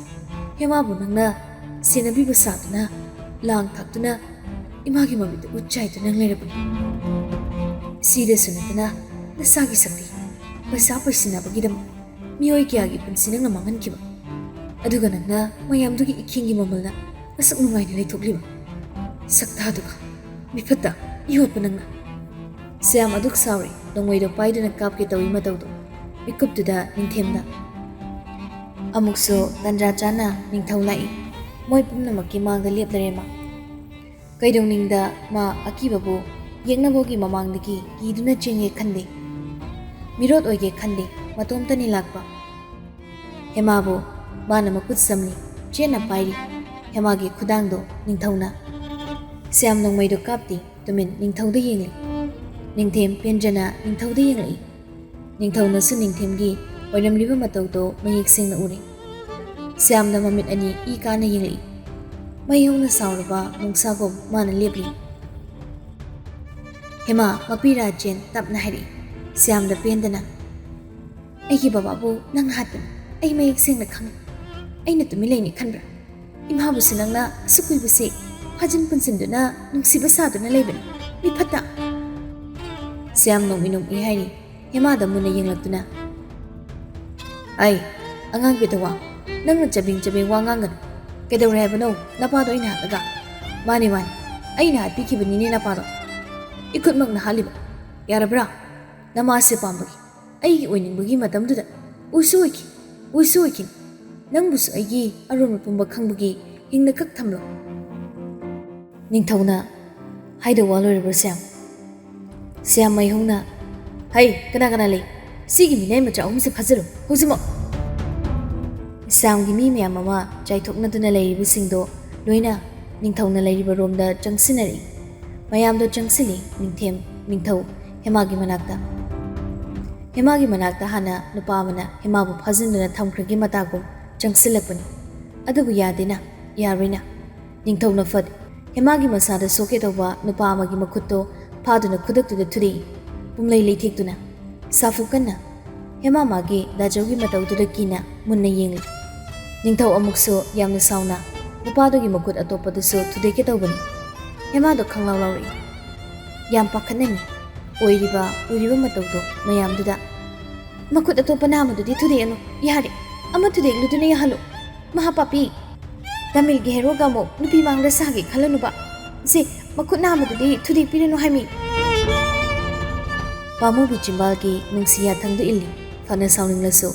ꯍꯦꯃꯥꯕꯨ ꯅꯪꯅ ꯁꯦꯟꯅꯕꯤꯕ ꯁꯥꯗꯨꯅ, ꯂꯥꯡ ꯊꯥꯛꯇꯨꯅ, ꯏꯃꯥꯒꯤ ꯃꯃꯤꯠꯇ ꯎꯠ ꯆꯥꯏꯗꯨꯅ ꯅꯪ ꯂꯩꯔꯕꯅꯤ꯫ ꯁꯤꯗꯁꯨ ꯅꯠꯇꯅ ꯅꯁꯥꯒꯤ ꯁꯛꯇꯤ, ꯄꯩꯁꯥ ꯄꯩꯁꯤꯟꯅꯕꯒꯤꯗꯃꯛ ꯃꯤꯑꯣꯏ ꯀꯌꯥꯒꯤ ꯄꯨꯟꯁꯤ ꯅꯪꯅ ꯃꯥꯡꯍꯟꯈꯤꯕ꯫ ꯑꯗꯨꯒ ꯅꯪꯅ ꯃꯌꯥꯝꯗꯨꯒꯤ ꯏꯈꯤꯡꯒꯤ ꯃꯃꯜꯅ ꯑꯁꯨꯛ ꯅꯨꯡꯉꯥꯏꯅ ꯂꯩꯊꯣꯛꯂꯤꯕ꯫ ꯁꯛꯇꯥꯗꯨꯒ, ꯃꯤꯐꯠꯇ, ꯏꯍꯣꯠꯄ ꯅꯪꯅ꯫ ꯁ꯭ꯌꯥꯝ ꯑꯗꯨꯛ ꯁꯥꯎꯔꯤ, ꯅꯣꯡꯃꯩꯗꯣ ꯄꯥꯏꯗꯨꯅ ꯀꯥꯞꯀꯦ ꯇꯧꯏ ꯃꯇꯧꯗꯣ ꯃꯤꯀꯨꯞꯇꯨꯗ ꯅꯤꯡꯊꯦꯝꯅ꯫ ꯑꯃꯨꯛꯁꯨ ꯇꯟꯖꯥ ꯆꯥꯅ ꯅꯤꯡꯊꯧ ꯂꯥꯛꯏ꯫ ꯃꯣꯏ ꯄꯨꯝꯅꯃꯛꯀꯤ ꯃꯥꯡꯗ ꯂꯦꯞꯂꯔꯦ ꯃꯥ꯫ ꯀꯩꯗꯧꯅꯤꯡꯗ ꯃꯥ ꯑꯀꯤꯕꯕꯨ ꯌꯦꯛꯅꯕꯒꯤ ꯃꯃꯥꯡꯗꯒꯤ ꯀꯤꯗꯨꯅ ꯆꯦꯟꯒꯦ ꯈꯟꯗꯦ꯫ ꯃꯤꯔꯣꯠ ꯑꯣꯏꯒꯦ ꯈꯟꯗꯦ, ꯃꯇꯣꯝꯇꯅꯤ ꯂꯥꯛꯄ꯫ ꯍꯦꯃꯥꯕꯨ ꯃꯥꯅ ꯃꯈꯨꯠ ꯁꯝꯂꯤ, ꯆꯦꯠꯅ ꯄꯥꯏꯔꯤ꯫ ꯍꯦꯃꯥꯒꯤ ꯈꯨꯗꯥꯡꯗꯣ ꯅꯤꯡꯊꯧꯅ꯫ ꯁ꯭ꯌꯥꯝ ꯅꯣꯡꯃꯩꯗꯣ ꯀꯥꯞꯇꯦ, ꯇꯨꯃꯤꯟ ꯅꯤꯡꯊꯧꯗ ꯌꯦꯡꯂꯤ꯫ ꯅꯤꯡꯊꯦꯝ ꯄꯦꯟꯖꯅ ꯅꯤꯡꯊꯧꯗ ꯌꯦꯡꯂꯛꯏ꯫ ꯅꯤꯡꯊꯧꯅꯁꯨ ꯅꯤꯡꯊꯦꯝꯒꯤ ꯑꯣꯏꯔꯝꯂꯤꯕ ꯃꯇꯧꯗꯣ ꯃꯌꯦꯛ ꯁꯦꯡꯅ ꯎꯔꯦ꯫ ꯁ꯭ꯌꯥꯝꯅ ꯃꯃꯤꯠ ꯑꯅꯤ ꯏ ꯀꯥꯅ ꯌꯦꯡꯂꯛꯏ꯫ ꯃꯩ ꯍꯧꯅ ꯁꯥꯎꯔꯕ ꯅꯨꯡꯁꯥꯒꯨꯝ ꯃꯥꯅ ꯂꯦꯞꯂꯤ꯫ ꯍꯦꯃꯥ, ꯃꯄꯤ ꯔꯥꯖꯦꯟ ꯇꯞꯅ ꯍꯥꯏꯔꯛꯏ꯫ ꯁ꯭ꯌꯥꯝꯗ ꯄꯦꯟꯗꯅ, "ꯑꯩꯒꯤ ꯕꯕꯥꯕꯨ ꯅꯪꯅ ꯍꯥꯠꯄꯅꯤ꯫ ꯑꯩ ꯃꯌꯦꯛ ꯁꯦꯡꯅ ꯈꯪꯏ꯫ ꯑꯩꯅ ꯇꯨꯃꯤꯟ ꯂꯩꯅꯤ ꯈꯟꯕ꯭ꯔꯥ? ꯏꯃꯥꯕꯨꯁꯨ ꯅꯪꯅ ꯑꯁꯨꯛ ꯀꯨꯏꯕꯁꯤ ꯐꯥꯖꯤꯟ ꯄꯨꯟꯁꯤꯟꯗꯨꯅ ꯅꯨꯡꯁꯤꯕ ꯁꯥꯗꯨꯅ ꯂꯩꯕꯅꯤ꯫ ꯃꯤꯐꯠꯇ!" ꯁ꯭ꯌꯥꯝ ꯅꯣꯡꯃꯤ ꯅꯣꯡꯃꯤ ꯍꯥꯏꯔꯤ꯫ ꯍꯦꯃꯥꯗ ꯃꯨꯟꯅ ꯌꯦꯡꯂꯛꯇꯨꯅ, "ꯑꯩ, ꯑꯉꯥꯡ ꯄꯦꯇꯋꯥ, ꯅꯪꯅ ꯆꯕꯦꯡ ꯆꯕꯦꯡ ꯋꯥ ꯉꯥꯡꯒꯅꯨ꯫ ꯀꯩꯗꯧꯔꯦ ꯍꯥꯏꯕꯅꯣ? ꯅꯄꯥꯗꯣ ꯑꯩꯅ ꯍꯥꯠꯂꯒ?" "ꯃꯥꯅꯦ, ꯃꯥꯅꯦ, ꯑꯩꯅ ꯍꯥꯠꯄꯤꯈꯤꯕꯅꯤꯅꯦ ꯅꯄꯥꯗꯣ꯫ ꯏꯈꯨꯠꯃꯛꯅ ꯍꯥꯠꯂꯤꯕ꯫ ꯌꯥꯔꯕ꯭ꯔꯥ?" ꯅꯃꯥꯁꯦ ꯄꯥꯝꯕꯒꯤ, ꯑꯩꯒꯤ ꯑꯣꯏꯅꯤꯡꯕꯒꯤ ꯃꯇꯝꯗꯨꯗ ꯎꯁꯨ ꯑꯣꯏꯈꯤ, ꯎꯁꯨ ꯑꯣꯏꯈꯤꯅꯤ꯫ ꯅꯪꯕꯨꯁꯨ ꯑꯩꯒꯤ ꯑꯔꯣꯟꯕ ꯄꯨꯝꯕ ꯈꯪꯕꯒꯤ ꯍꯤꯡꯅ ꯀꯛ ꯊꯝꯂꯣ꯫ ꯅꯤꯡꯊꯧꯅ ꯍꯥꯏꯗ ꯋꯥ ꯂꯣꯏꯔꯕ꯭ꯔꯥ ꯁ꯭ꯌꯥꯝ? ꯁ꯭ꯌꯥꯝ ꯃꯥꯏꯍꯧꯅ, "ꯍꯩ, ꯀꯅꯥ ꯀꯅꯥ ꯂꯩ? ꯁꯤꯒꯤ ꯃꯤꯅꯥꯏ ꯃꯆꯥ ꯑꯍꯨꯝꯁꯦ ꯐꯥꯖꯤꯜꯂꯨ ꯍꯧꯖꯤꯛꯃꯛ!" ꯁ꯭ꯌꯥꯝꯒꯤ ꯃꯤ ꯃꯌꯥꯝ ꯑꯃ ꯆꯥꯏꯊꯣꯛꯅꯗꯨꯅ ꯂꯩꯔꯤꯕꯁꯤꯡꯗꯣ ꯂꯣꯏꯅ ꯅꯤꯡꯊꯧꯅ ꯂꯩꯔꯤꯕ ꯔꯣꯝꯗ ꯆꯪꯁꯤꯟꯅꯔꯛꯏ꯫ ꯃꯌꯥꯝꯗꯣ ꯆꯪꯁꯤꯜꯂꯤ ꯅꯤꯡꯊꯦꯝ, ꯅꯤꯡꯊꯧ ꯍꯦꯃꯥꯒꯤ ꯃꯅꯥꯛꯇ꯫ ꯍꯦꯃꯥꯒꯤ ꯃꯅꯥꯛꯇ ꯍꯥꯟꯅ ꯅꯨꯄꯥ ꯑꯃꯅ ꯍꯦꯃꯥꯕꯨ ꯐꯥꯖꯤꯟꯗꯨꯅ ꯊꯝꯈ꯭ꯔꯒꯦ ꯃꯇꯥꯒꯨꯝ ꯆꯪꯁꯤꯜꯂꯛꯄꯅꯤ꯫ ꯑꯗꯨꯕꯨ ꯌꯥꯗꯦꯅ, ꯌꯥꯔꯣꯏꯅ꯫ ꯅꯤꯡꯊꯧꯅ ꯐꯠ ꯍꯦꯃꯥꯒꯤ ꯃꯁꯥꯗ ꯁꯣꯛꯀꯦ ꯇꯧꯕ ꯅꯨꯄꯥ ꯑꯃꯒꯤ ꯃꯈꯨꯠꯇꯣ ꯐꯥꯗꯨꯅ ꯈꯨꯗꯛꯇꯨꯗ ꯊꯨꯗꯦꯛꯏ, ꯄꯨꯝꯂꯩ ꯂꯩꯊꯦꯛꯇꯨꯅ꯫ ꯁꯥꯐꯨ ꯀꯟꯅ ꯍꯦꯃꯥ ꯃꯥꯒꯤ ꯗꯥꯖꯧꯒꯤ ꯃꯇꯧꯗꯨꯗ ꯀꯤꯅ ꯃꯨꯟꯅ ꯌꯦꯡꯂꯤ꯫ ꯅꯤꯡꯊꯧ ꯑꯃꯨꯛꯁꯨ ꯌꯥꯝꯅ ꯁꯥꯎꯅ ꯅꯨꯄꯥꯗꯨꯒꯤ ꯃꯈꯨꯠ ꯑꯇꯣꯞꯄꯗꯨꯁꯨ ꯊꯨꯗꯦꯛꯀꯦ ꯇꯧꯕꯅꯤ꯫ ꯍꯦꯃꯥꯗꯣ ꯈꯪꯂꯥꯎ ꯂꯥꯎꯔꯛꯏ꯫ ꯌꯥꯝ ꯄꯥꯈꯠꯅꯅꯤ ꯑꯣꯏꯔꯤꯕ ꯎꯔꯤꯕ ꯃꯇꯧꯗꯣ ꯃꯌꯥꯝꯗꯨꯗ꯫ "ꯃꯈꯨꯠ ꯑꯇꯣꯞꯄ ꯅꯥꯝꯃꯗꯨꯗꯤ ꯊꯨꯗꯦꯛꯑꯅꯨ, ꯌꯥꯔꯦ, ꯑꯃ ꯊꯨꯗꯦꯛꯂꯨꯗꯨꯅ ꯌꯥꯍꯜꯂꯨ꯫ ꯃꯍꯥꯄꯥꯄꯤ! ꯇꯥꯃꯤꯜꯒꯤ ꯍꯦꯔꯣꯒ ꯑꯃꯨꯛ ꯅꯨꯄꯤ ꯃꯥꯡꯗ ꯁꯥꯒꯦ ꯈꯜꯂꯅꯨꯕ꯫ ꯁꯦ, ꯃꯈꯨꯠ ꯅꯥꯝꯃꯗꯨꯗꯤ ꯊꯨꯗꯦꯛꯄꯤꯔꯅꯨ ꯍꯥꯏꯃꯤ!" ꯄꯥꯝꯃꯨꯕꯤ ꯆꯤꯝꯕꯥꯜꯒꯤ ꯅꯨꯡꯁꯤ ꯌꯥꯊꯪꯗꯨ ꯏꯜꯂꯤ꯫ ꯐꯅ ꯁꯥꯎꯅꯤꯡꯂꯁꯨ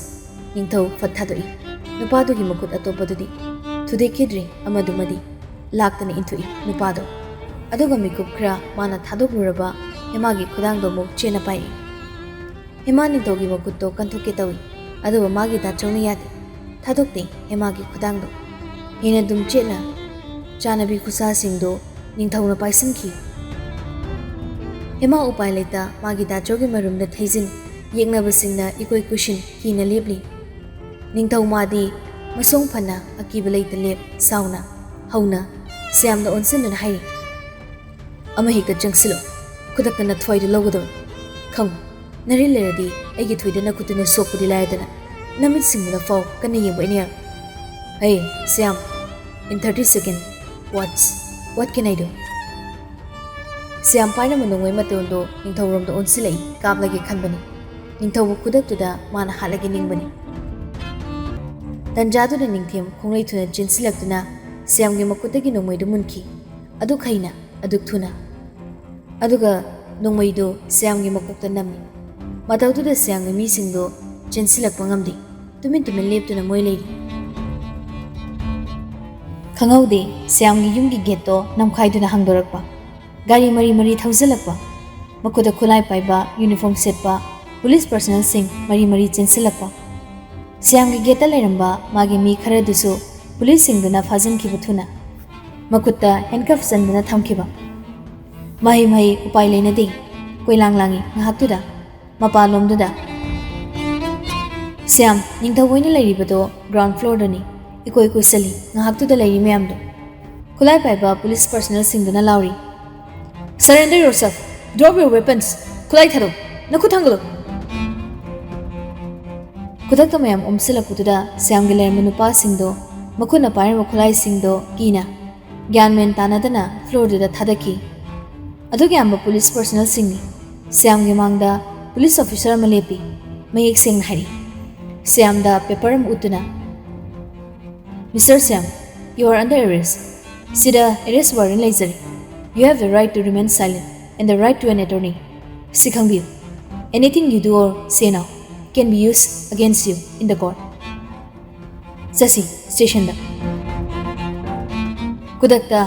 ꯅꯤꯡꯊꯧ ꯐꯠ ꯊꯥꯗꯣꯛꯏ꯫ ꯅꯨꯄꯥꯗꯨꯒꯤ ꯃꯈꯨꯠ ꯑꯇꯣꯞꯄꯗꯨꯗꯤ ꯊꯨꯗꯦꯛꯈꯤꯗ꯭ꯔꯤ, ꯑꯃꯗꯨꯃꯗꯤ ꯂꯥꯛꯇꯅ ꯏꯟꯊꯣꯛꯏ ꯅꯨꯄꯥꯗꯣ꯫ ꯑꯗꯨꯒ ꯃꯤꯀꯨꯞ ꯈꯔ ꯃꯥꯅ ꯊꯥꯗꯣꯛꯂꯨꯔꯕ ꯍꯦꯃꯥꯒꯤ ꯈꯨꯗꯥꯡꯗꯣ ꯑꯃꯨꯛ ꯆꯦꯠꯅ ꯄꯥꯏꯔꯛꯏ꯫ ꯍꯦꯃꯥ ꯅꯤꯡꯊꯧꯒꯤ ꯃꯈꯨꯠꯇꯣ ꯀꯟꯊꯣꯛꯀꯦ ꯇꯧꯏ, ꯑꯗꯨꯕꯨ ꯃꯥꯒꯤ ꯗꯥꯆꯧꯅ ꯌꯥꯗꯦ꯫ ꯊꯥꯗꯣꯛꯇꯦ ꯍꯦꯃꯥꯒꯤ ꯈꯨꯗꯥꯡꯗꯣ꯫ ꯍꯦꯟꯅ ꯑꯗꯨꯝ ꯆꯦꯠꯅ ꯆꯥꯅꯕꯤ ꯈꯨꯠꯁꯥꯁꯤꯡꯗꯣ ꯅꯤꯡꯊꯧꯅ ꯄꯥꯏꯁꯤꯟꯈꯤ꯫ ꯍꯦꯃꯥ ꯎꯄꯥꯏ ꯂꯩꯇ ꯃꯥꯒꯤ ꯗꯥꯆꯧꯒꯤ ꯃꯔꯨꯝꯗ ꯊꯩꯖꯤꯟ ꯌꯦꯛꯅꯕꯁꯤꯡꯅ ꯏꯀꯣꯏ ꯀꯨꯏꯁꯤꯟ ꯀꯤꯅ ꯂꯦꯞꯂꯤ꯫ ꯅꯤꯡꯊꯧ ꯃꯥꯗꯤ ꯃꯁꯣꯡ ꯐꯅ ꯑꯀꯤꯕ ꯂꯩꯇ ꯂꯦꯞ ꯁꯥꯎꯅ ꯍꯧꯅ ꯁ꯭ꯌꯥꯝꯗ ꯑꯣꯟꯁꯤꯟꯗꯨꯅ ꯍꯥꯏꯔꯤ, "ꯑꯃ ꯍꯦꯛꯇ ꯆꯪꯁꯤꯜꯂꯨ, ꯈꯨꯗꯛꯇ ꯅꯊ꯭ꯋꯥꯏꯗꯨ ꯂꯧꯒꯗꯕꯅꯤ꯫ ꯈꯪꯉꯨ, ꯅꯔꯤꯜ ꯂꯩꯔꯗꯤ ꯑꯩꯒꯤ ꯊꯣꯏꯗ ꯅꯈꯨꯠꯇꯨꯅ ꯁꯣꯛꯄꯗꯤ ꯂꯥꯏꯔꯗꯅ ꯅꯃꯤꯠꯁꯤꯡꯗꯨꯅ ꯐꯥꯎ ꯀꯟꯅ ꯌꯦꯡꯕ ꯑꯩꯅ ꯌꯥꯔꯣꯏ꯫ ꯍꯩ, Shyam, in thirty second, what's, what can I do?" Shyam ꯄꯥꯏꯔꯝꯕ ꯅꯣꯡꯃꯩ ꯃꯇꯣꯟꯗꯣ ꯅꯤꯡꯊꯧꯔꯣꯝꯗ ꯑꯣꯟꯁꯤꯜꯂꯛꯏ, ꯀꯥꯞꯂꯒꯦ ꯈꯟꯕꯅꯤ꯫ ꯅꯤꯡꯊꯧꯕꯨ ꯈꯨꯗꯛꯇꯨꯗ ꯃꯥꯅ ꯍꯥꯠꯂꯒꯦ ꯅꯤꯡꯕꯅꯤ꯫ ꯇꯟꯖꯥꯗꯨꯗ ꯅꯤꯡꯊꯦꯝ ꯈꯣꯡꯂꯩ ꯊꯨꯅ ꯆꯦꯟꯁꯤꯜꯂꯛꯇꯨꯅ ꯁ꯭ꯌꯥꯝꯒꯤ ꯃꯈꯨꯠꯇꯒꯤ ꯅꯣꯡꯃꯩꯗꯨ ꯃꯨꯟꯈꯤ꯫ ꯑꯗꯨꯛ ꯍꯩꯅ, ꯑꯗꯨꯛ ꯊꯨꯅ꯫ ꯑꯗꯨꯒ ꯅꯣꯡꯃꯩꯗꯨ ꯁ꯭ꯌꯥꯝꯒꯤ ꯃꯀꯣꯛꯇ ꯅꯝꯃꯤ꯫ ꯃꯇꯧꯗꯨꯗ ꯁ꯭ꯌꯥꯝꯒꯤ ꯃꯤꯁꯤꯡꯗꯨ ꯆꯦꯟꯁꯤꯜꯂꯛꯄ ꯉꯝꯗꯦ꯫ ꯇꯨꯃꯤꯟ ꯇꯨꯃꯤꯟ ꯂꯦꯞꯇꯨꯅ ꯃꯣꯏ ꯂꯩꯔꯤ꯫ ꯈꯪꯍꯧꯗꯦ, ꯁ꯭ꯌꯥꯝꯒꯤ ꯌꯨꯝꯒꯤ ꯒꯦꯠꯇꯣ ꯅꯝꯈꯥꯏꯗꯨꯅ ꯍꯥꯡꯗꯣꯔꯛꯄ, ꯒꯥꯔꯤ ꯃꯔꯤ ꯃꯔꯤ ꯊꯧꯖꯤꯜꯂꯛꯄ, ꯃꯈꯨꯠꯇ ꯈꯨꯠꯂꯥꯏ ꯄꯥꯏꯕ ꯌꯨꯅꯤꯐꯣꯔꯝ ꯁꯦꯠꯄ ꯄꯨꯂꯤꯁ ꯄꯔꯁꯅꯦꯜꯁꯤꯡ ꯃꯔꯤ ꯃꯔꯤ ꯆꯦꯟꯁꯤꯜꯂꯛꯄ꯫ ꯁ꯭ꯌꯥꯝꯒꯤ ꯒꯦꯠꯇ ꯂꯩꯔꯝꯕ ꯃꯥꯒꯤ ꯃꯤ ꯈꯔꯗꯨꯁꯨ ꯄꯨꯂꯤꯁꯁꯤꯡꯗꯨꯅ ꯐꯥꯖꯤꯟꯈꯤꯕ ꯊꯨꯅ ꯃꯈꯨꯠꯇ ꯍꯦꯟꯀꯐ ꯆꯟꯗꯨꯅ ꯊꯝꯈꯤꯕ꯫ ꯃꯍꯩ ꯃꯍꯩ ꯎꯄꯥꯏ ꯂꯩꯅꯗꯦ꯫ ꯀꯣꯏꯂꯥꯡ ꯂꯥꯡꯏ ꯉꯥꯏꯍꯥꯛꯇꯨꯗ꯫ ꯃꯄꯥꯟꯂꯣꯝꯗꯨꯗ꯫ "ꯁ꯭ꯌꯥꯝ, ꯅꯤꯡꯊꯧ ꯍꯣꯏꯅ ꯂꯩꯔꯤꯕꯗꯣ ꯒ꯭ꯔꯥꯎꯟ ꯐ꯭ꯂꯣꯔꯗꯅꯤ꯫ ꯏꯀꯣꯏ ꯀꯣꯏꯁꯜꯂꯤ ꯉꯥꯏꯍꯥꯛꯇꯨꯗ ꯂꯩꯔꯤ ꯃꯌꯥꯝꯗꯣ꯫" ꯈꯨꯠꯂꯥꯏ ꯄꯥꯏꯕ police ꯄꯔꯁꯅꯦꯜꯁꯤꯡꯗꯨꯅ ꯂꯥꯎꯔꯤ꯫ "Surrender yourself. Drop your weapons. ꯈꯨꯠꯂꯥꯏ ꯊꯥꯗꯣꯛ꯫ ꯅꯈꯨꯠ ꯊꯥꯡꯒꯠꯂꯨ꯫" ꯈꯨꯗꯛꯇ ꯃꯌꯥꯝ ꯑꯣꯝꯁꯤꯜꯂꯛꯄꯗꯨꯗ ꯁ꯭ꯌꯥꯝꯒꯤ ꯂꯩꯔꯝꯕ ꯅꯨꯄꯥꯁꯤꯡꯗꯣ ꯃꯈꯨꯠꯅ ꯄꯥꯏꯔꯝꯕ ꯈꯨꯠꯂꯥꯏꯁꯤꯡꯗꯣ ꯀꯤꯅ ꯒ꯭ꯌꯥꯟ ꯃꯦꯟ ꯇꯥꯅꯗꯅ ꯐ꯭ꯂꯣꯔꯗꯨꯗ ꯊꯥꯗꯈꯤ꯫ ꯑꯗꯨꯛ ꯌꯥꯝꯕ ꯄꯨꯂꯤꯁ ꯄꯔꯁꯅꯦꯜꯁꯤꯡꯅꯤ꯫ ꯁ꯭ꯌꯥꯝꯒꯤ ꯃꯥꯡꯗ ꯄꯨꯂꯤꯁ ꯑꯣꯐꯤꯁꯔ ꯑꯃ ꯂꯦꯞꯄꯤ꯫ ꯃꯌꯦꯛ ꯁꯦꯡꯅ ꯍꯥꯏꯔꯤ꯫ ꯁ꯭ꯌꯥꯝꯗ ꯄꯦꯄꯔ ꯑꯃ ꯎꯠꯇꯨꯅ, "Mister Shyam, you are under arrest. ꯁꯤꯗ ꯑꯦꯔꯦꯁ ꯋꯥꯔꯦꯟ ꯂꯩꯖꯔꯤ꯫ You have the right to remain silent and the right to an attorney. ꯁꯤ ꯈꯪꯕꯤꯌꯨ꯫ Anything you do or say now can be used against you in the court." "ꯆꯠꯁꯤ, ꯁ꯭ꯇꯦꯁꯟꯗ꯫" ꯈꯨꯗꯛꯇ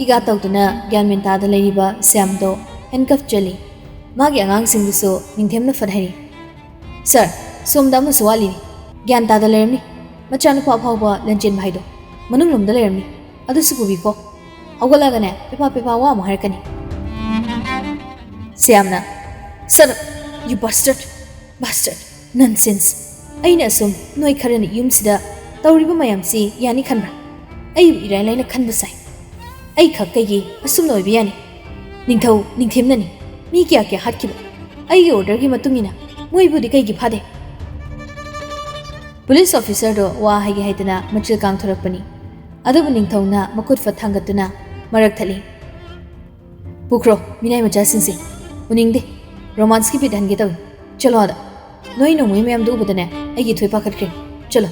ꯏꯒꯥ ꯇꯧꯗꯨꯅ ꯒ꯭ꯌꯥꯟ ꯃꯦꯟ ꯇꯥꯗ ꯂꯩꯔꯤꯕ ꯁ꯭ꯌꯥꯝꯗꯣ ꯍꯦꯟꯀꯐ ꯆꯜꯂꯤ꯫ ꯃꯥꯒꯤ ꯑꯉꯥꯡꯁꯤꯡꯗꯨꯁꯨ ꯅꯤꯡꯊꯦꯝꯅ ꯐꯠ ꯍꯥꯏꯔꯤ꯫ "ꯁꯥꯔ, ꯁꯣꯝꯗ ꯑꯃꯁꯨ ꯋꯥꯠꯂꯤꯅꯤ꯫ ꯒ꯭ꯌꯥꯟ ꯇꯥꯗ ꯂꯩꯔꯝꯅꯤ꯫ ꯃꯆꯥꯅꯨꯄꯥ ꯑꯐꯥꯎꯕ ꯂꯟꯆꯦꯟꯕ ꯍꯥꯏꯗꯣ ꯃꯅꯨꯡꯂꯣꯝꯗ ꯂꯩꯔꯝꯅꯤ꯫ ꯑꯗꯨꯁꯨ ꯄꯨꯕꯤꯈꯣ꯫ ꯍꯧꯒꯠꯂꯒꯅꯦ ꯄꯦꯄꯥ ꯄꯦꯄꯥ ꯋꯥ ꯑꯃ ꯍꯥꯏꯔꯛꯀꯅꯤ꯫" ꯁ꯭ꯌꯥꯝꯅ, "Shut up, you bastard, bastard, nonsense꯫ ꯑꯩꯅ ꯑꯁꯨꯝ ꯅꯣꯏ ꯈꯔꯅ ꯌꯨꯝꯁꯤꯗ ꯇꯧꯔꯤꯕ ꯃꯌꯥꯝꯁꯤ ꯌꯥꯅꯤ ꯈꯟꯕ꯭ꯔꯥ? ꯑꯩꯕꯨ ꯏꯔꯥꯏ ꯂꯥꯏꯅ ꯈꯟꯕ ꯁꯥꯏ꯫ ꯑꯩꯈꯛ ꯀꯩꯒꯤ ꯑꯁꯨꯝꯅ ꯑꯣꯏꯕ ꯌꯥꯅꯤ? ꯅꯤꯡꯊꯧ ꯅꯤꯡꯊꯦꯝꯅꯅꯤ꯫ ꯃꯤ ꯀꯌꯥ ꯀꯌꯥ ꯍꯥꯠꯈꯤꯕ? ꯑꯩꯒꯤ ꯑꯣꯔꯗꯔꯒꯤ ꯃꯇꯨꯡ ꯏꯟꯅ ꯃꯣꯏꯕꯨꯗꯤ ꯀꯩꯒꯤ ꯐꯥꯗꯦ?" ꯄꯨꯂꯤꯁ ꯑꯣꯐꯤꯁꯔꯗꯣ ꯋꯥ ꯍꯥꯏꯒꯦ ꯍꯥꯏꯗꯅ ꯃꯆꯤꯜ ꯀꯥꯡꯊꯣꯔꯛꯄꯅꯤ꯫ ꯑꯗꯨꯕꯨ ꯅꯤꯡꯊꯧꯅ ꯃꯈꯨꯠ ꯐꯠ ꯊꯥꯡꯒꯠꯇꯨꯅ ꯃꯔꯛ ꯊꯠꯂꯤ꯫ "ꯄꯨꯈ꯭ꯔꯣ, ꯃꯤꯅꯥꯏ ꯃꯆꯥꯁꯤꯡꯁꯦ꯫ ꯎꯅꯤꯡꯗꯦ꯫ ꯔꯣꯃꯥꯟꯁꯀꯤ ꯕꯤꯠ ꯍꯟꯒꯦ ꯇꯧꯏ꯫ ꯆꯠꯂꯣ ꯑꯥꯗ꯫ ꯅꯣꯏ ꯅꯣꯡꯃꯩ ꯃꯌꯥꯝꯗꯨ ꯎꯕꯗꯅꯦ ꯑꯩꯒꯤ ꯏꯊꯣꯏ ꯄꯥꯈꯠꯈ꯭ꯔꯦ꯫ ꯆꯠꯂꯣ꯫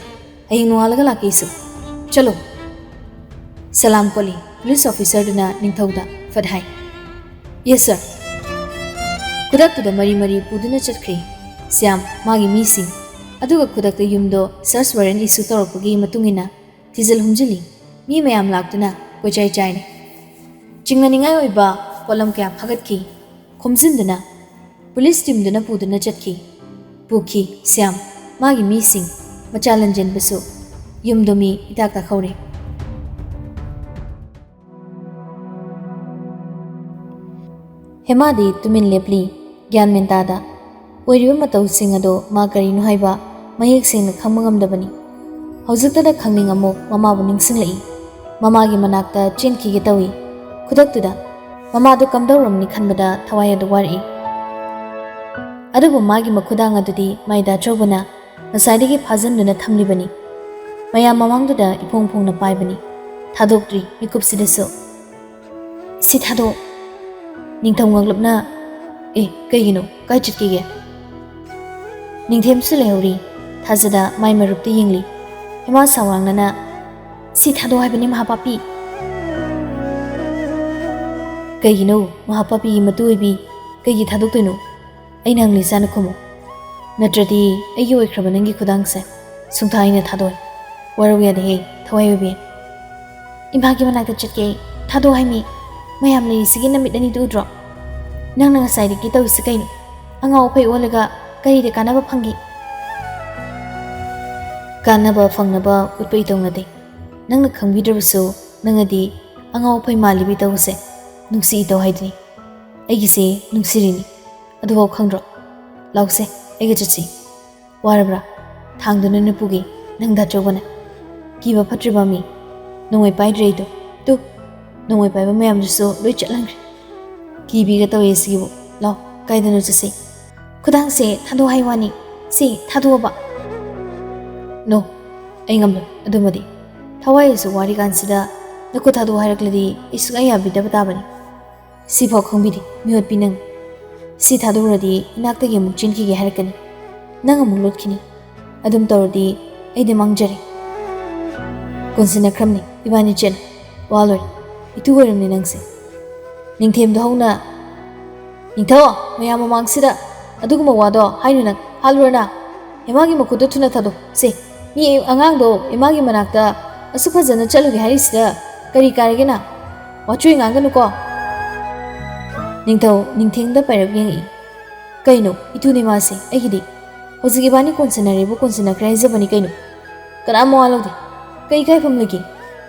ꯍꯌꯦꯡ ꯅꯣꯡꯉꯥꯜꯂꯒ ꯂꯥꯛꯀꯦ ꯑꯩꯁꯨ꯫ ꯆꯠꯂꯣ꯫" ꯁꯂꯥꯝ ꯀꯣꯂꯤ ꯄꯨꯂꯤꯁ ꯑꯣꯐꯤꯁꯔꯗꯨꯅ ꯅꯤꯡꯊꯧꯗ ꯐꯠ ꯍꯥꯏ꯫ "Yes, sir." ꯈꯨꯗꯛꯇꯨꯗ ꯃꯔꯤ ꯃꯔꯤ ꯄꯨꯗꯨꯅ ꯆꯠꯈ꯭ꯔꯦ ꯁ꯭ꯌꯥꯝ, ꯃꯥꯒꯤ ꯃꯤꯁꯤꯡ꯫ ꯑꯗꯨꯒ ꯈꯨꯗꯛꯇ ꯌꯨꯝꯗꯣ search warrant issue ꯇꯧꯔꯛꯄꯒꯤ ꯃꯇꯨꯡ ꯏꯟꯅ ꯊꯤꯖꯤꯜ ꯍꯨꯝꯖꯤꯜꯂꯤ꯫ ꯃꯤ ꯃꯌꯥꯝ ꯂꯥꯛꯇꯨꯅ ꯀꯣꯏꯆꯥꯏ ꯆꯥꯏꯔꯦ꯫ ꯆꯤꯡꯅꯅꯤꯡꯉꯥꯏ ꯑꯣꯏꯕ ꯄꯣꯠꯂꯝ ꯀꯌꯥ ꯐꯥꯒꯠꯈꯤ꯫ ꯈꯣꯝꯖꯤꯟꯗꯨꯅ ꯄꯨꯂꯤꯁ ꯇꯤꯝꯗꯨꯅ ꯄꯨꯗꯨꯅ ꯆꯠꯈꯤ꯫ ꯄꯨꯈꯤ ꯁ꯭ꯌꯥꯝ, ꯃꯥꯒꯤ ꯃꯤꯁꯤꯡ, ꯃꯆꯥ ꯂꯟꯖꯦꯟꯕꯁꯨ꯫ ꯌꯨꯝꯗꯣ ꯃꯤ ꯏꯇꯥꯛ ꯇꯥꯛꯍꯧꯔꯦ꯫ ꯍꯦꯃꯥꯗꯤ ꯇꯨꯃꯤꯟ ꯂꯦꯞꯂꯤ, ꯒ꯭ꯌꯥꯟ ꯃꯦꯟ ꯇꯥꯗ꯫ ꯑꯣꯏꯔꯤꯕ ꯃꯇꯧꯁꯤꯡ ꯑꯗꯣ ꯃꯥ ꯀꯔꯤꯅꯣ ꯍꯥꯏꯕ ꯃꯌꯦꯛ ꯁꯦꯡꯅ ꯈꯪꯕ ꯉꯝꯗꯕꯅꯤ꯫ ꯍꯧꯖꯤꯛꯇꯗ ꯈꯪꯅꯤꯡ ꯑꯃꯨꯛ ꯃꯃꯥꯕꯨ ꯅꯤꯡꯁꯤꯡꯂꯛꯏ꯫ ꯃꯃꯥꯒꯤ ꯃꯅꯥꯛꯇ ꯆꯦꯟꯈꯤꯒꯦ ꯇꯧꯏ꯫ ꯈꯨꯗꯛꯇꯨꯗ ꯃꯃꯥꯗꯨ ꯀꯝꯗꯧꯔꯝꯅꯤ ꯈꯟꯕꯗ ꯊꯋꯥꯏ ꯑꯗꯨ ꯋꯥꯔꯛꯏ꯫ ꯑꯗꯨꯕꯨ ꯃꯥꯒꯤ ꯃꯈꯨꯗꯥꯡ ꯑꯗꯨꯗꯤ ꯃꯥꯏꯗ ꯑꯆꯧꯕꯅ ꯉꯁꯥꯏꯗꯒꯤ ꯐꯥꯖꯤꯟꯗꯨꯅ ꯊꯝꯂꯤꯕꯅꯤ꯫ ꯃꯌꯥꯝ ꯃꯃꯥꯡꯗꯨꯗ ꯏꯐꯣꯡ ꯐꯣꯡꯅ ꯄꯥꯏꯕꯅꯤ꯫ ꯊꯥꯗꯣꯛꯇ꯭ꯔꯤ ꯃꯤꯀꯨꯞꯁꯤꯗꯁꯨ꯫ "ꯁꯤ ꯊꯥꯗꯣꯛ!" ꯅꯤꯡꯊꯧ ꯉꯛꯂꯨꯞꯅ, "ꯑꯦ, ꯀꯩꯒꯤꯅꯣ? ꯀꯥꯏ ꯆꯠꯀꯦꯒꯦ?" ꯅꯤꯡꯊꯦꯝꯁꯨ ꯂꯩꯍꯧꯔꯤ꯫ ꯊꯥꯖꯗ ꯃꯥꯏ ꯃꯔꯨꯞꯇ ꯌꯦꯡꯂꯤ꯫ ꯍꯦꯃꯥ ꯁꯥꯋꯥꯡꯅꯅ, "ꯁꯤ ꯊꯥꯗꯣꯛ ꯍꯥꯏꯕꯅꯤ, ꯃꯍꯥꯄꯥꯄꯤ!" "ꯀꯩꯒꯤꯅꯣ, ꯃꯍꯥꯄꯥꯄꯤꯒꯤ ꯃꯇꯨ ꯑꯣꯏꯕꯤ? ꯀꯩꯒꯤ ꯊꯥꯗꯣꯛꯇꯣꯏꯅꯣ? ꯑꯩꯅ ꯍꯪꯂꯤ ꯆꯥꯅ ꯈꯨꯝꯃꯨ꯫ ꯅꯠꯇ꯭ꯔꯗꯤ ꯑꯩꯒꯤ ꯑꯣꯏꯈ꯭ꯔꯕ ꯅꯪꯒꯤ ꯈꯨꯗꯥꯡꯁꯦ ꯁꯨꯡꯊꯥ ꯑꯩꯅ ꯊꯥꯗꯣꯛꯑꯣꯏ꯫ ꯋꯥꯔꯧ ꯌꯥꯗꯦꯍꯦ, ꯊꯋꯥꯏ ꯑꯣꯏꯕꯤ꯫ ꯏꯃꯥꯒꯤ ꯃꯅꯥꯛꯇ ꯆꯠꯀꯦ ꯑꯩ꯫ ꯊꯥꯗꯣꯛꯑꯣ ꯍꯥꯏꯃꯤ꯫ ꯃꯌꯥꯝ ꯂꯩꯔꯤꯁꯤꯒꯤ ꯅꯃꯤꯠ ꯑꯅꯤꯗꯨ ꯎꯗ꯭ꯔꯣ? ꯅꯪꯅ ꯉꯁꯥꯏꯗꯒꯤ ꯇꯧꯔꯤꯁꯤ ꯀꯩꯅꯣ? ꯑꯉꯥꯎ ꯑꯐꯩ ꯑꯣꯜꯂꯒ ꯀꯔꯤꯗ ꯀꯥꯟꯅꯕ ꯐꯪꯒꯦ?" "ꯀꯥꯟꯅꯕ ꯐꯪꯅꯕ ꯎꯠꯄ ꯏꯇꯧ ꯅꯠꯇꯦ꯫ ꯅꯪꯅ ꯈꯪꯕꯤꯗ꯭ꯔꯕꯁꯨ ꯅꯪꯅꯗꯤ ꯑꯉꯥꯎ ꯑꯐꯩ ꯃꯥꯜꯂꯤꯕ ꯏꯇꯧꯁꯦ ꯅꯨꯡꯁꯤ ꯏꯇꯧ ꯍꯥꯏꯗꯨꯅꯤ꯫ ꯑꯩꯒꯤꯁꯦ ꯅꯨꯡꯁꯤꯔꯤꯅꯤ꯫ ꯑꯗꯨꯐꯥꯎ ꯈꯪꯗ꯭ꯔꯣ? ꯂꯥꯎꯁꯦ, ꯑꯩꯒ ꯆꯠꯁꯤ꯫ ꯋꯥꯔꯕ꯭ꯔꯥ? ꯊꯥꯡꯗꯨꯅ ꯅꯄꯨꯒꯦ, ꯅꯪ ꯗꯥꯆꯧꯕꯅ꯫ ꯀꯤꯕ ꯐꯠꯇ꯭ꯔꯤꯕ ꯃꯤ꯫ ꯅꯣꯡꯃꯩ ꯄꯥꯏꯗ꯭ꯔꯦ ꯑꯩꯗꯣ꯫ ꯇꯨ, ꯅꯣꯡꯃꯩ ꯄꯥꯏꯕ ꯃꯌꯥꯝꯗꯨꯁꯨ ꯂꯣꯏ ꯆꯠꯍꯟꯈ꯭ꯔꯦ꯫ ꯀꯤꯕꯤꯒ ꯇꯧꯋꯦ ꯁꯤꯒꯤꯕꯨ꯫ ꯂꯥꯎ, ꯀꯥꯏꯗꯅꯣ ꯆꯠꯁꯤ꯫ ꯈꯨꯗꯥꯡꯁꯦ ꯊꯥꯗꯣꯛ ꯍꯥꯏ ꯋꯥꯅꯤ꯫ ꯁꯤ ꯊꯥꯗꯣꯛꯑꯕ?" "ꯅꯣ, ꯑꯩ ꯉꯝꯂꯣꯏ ꯑꯗꯨꯃꯗꯤ꯫ ꯊꯋꯥꯏ ꯑꯁꯨꯛ ꯋꯥꯔꯤꯀꯥꯟꯁꯤꯗ ꯅꯈꯨꯠ ꯊꯥꯗꯣꯛ ꯍꯥꯏꯔꯛꯂꯗꯤ ꯑꯩ ꯁꯨꯛꯌꯥ ꯌꯥꯕꯤꯗꯕ ꯇꯥꯕꯅꯤ꯫ ꯁꯤꯐꯥꯎ ꯈꯪꯕꯤꯗꯦ ꯃꯤꯑꯣꯠꯄꯤ ꯅꯪ꯫ ꯁꯤ ꯊꯥꯗꯣꯛꯎꯔꯗꯤ ꯏꯅꯥꯛꯇꯒꯤ ꯑꯃꯨꯛ ꯆꯦꯟꯈꯤꯒꯦ ꯍꯥꯏꯔꯛꯀꯅꯤ꯫ ꯅꯪ ꯑꯃꯨꯛ ꯂꯣꯠꯈꯤꯅꯤ꯫ ꯑꯗꯨꯝ ꯇꯧꯔꯗꯤ ꯑꯩꯗꯤ ꯃꯥꯡꯖꯔꯦ꯫ ꯀꯣꯟꯁꯤꯟꯅꯈ꯭ꯔꯝꯅꯤ ꯏꯕꯥꯅꯤ ꯆꯦꯠꯅ꯫ ꯋꯥ ꯂꯣꯏꯔꯦ꯫ ꯏꯇꯨ ꯑꯣꯏꯔꯝꯅꯤ ꯅꯪꯁꯦ꯫ ꯅꯤꯡꯊꯦꯝꯗ ꯍꯧꯅ "ꯅꯤꯡꯊꯧ, ꯃꯌꯥꯝ ꯃꯃꯥꯡꯁꯤꯗ ꯑꯗꯨꯒꯨꯝꯕ ꯋꯥꯗꯣ ꯍꯥꯏꯅꯨ ꯅꯪ, ꯍꯥꯠꯂꯨꯔꯅ? ꯏꯃꯥꯒꯤ ꯃꯈꯨꯠꯇꯣ ꯊꯨꯅ ꯊꯥꯗꯣꯛ꯫ ꯁꯦ, ꯃꯤ ꯑꯉꯥꯡꯗꯣ ꯏꯃꯥꯒꯤ ꯃꯅꯥꯛꯇ ꯑꯁꯨꯛ ꯐꯖꯅ ꯆꯠꯂꯨꯒꯦ ꯍꯥꯏꯔꯤꯁꯤꯗ ꯀꯔꯤ ꯀꯥꯏꯔꯒꯦ ꯅꯪ? ꯋꯥꯆꯣꯏ ꯉꯥꯡꯒꯅꯨꯀꯣ꯫" ꯅꯤꯡꯊꯧ ꯅꯤꯡꯊꯦꯡꯗ ꯄꯥꯏꯔꯞ ꯌꯦꯡꯉꯛꯏ꯫ "ꯀꯩꯅꯣ, ꯏꯇꯨꯅꯦ ꯃꯥꯁꯦ ꯑꯩꯒꯤꯗꯤ꯫ ꯍꯧꯖꯤꯛ ꯏꯕꯥꯅꯤ ꯀꯣꯟꯁꯤꯟꯅꯔꯦꯕꯨ ꯀꯣꯟꯁꯤꯟꯅꯈ꯭ꯔꯦ ꯍꯥꯏꯖꯕꯅꯤ ꯀꯩꯅꯣ꯫ ꯀꯅꯥ ꯃꯋꯥ ꯂꯧꯗꯦ꯫ ꯀꯩ ꯏꯀꯥꯏꯐꯝ ꯂꯩꯒꯦ?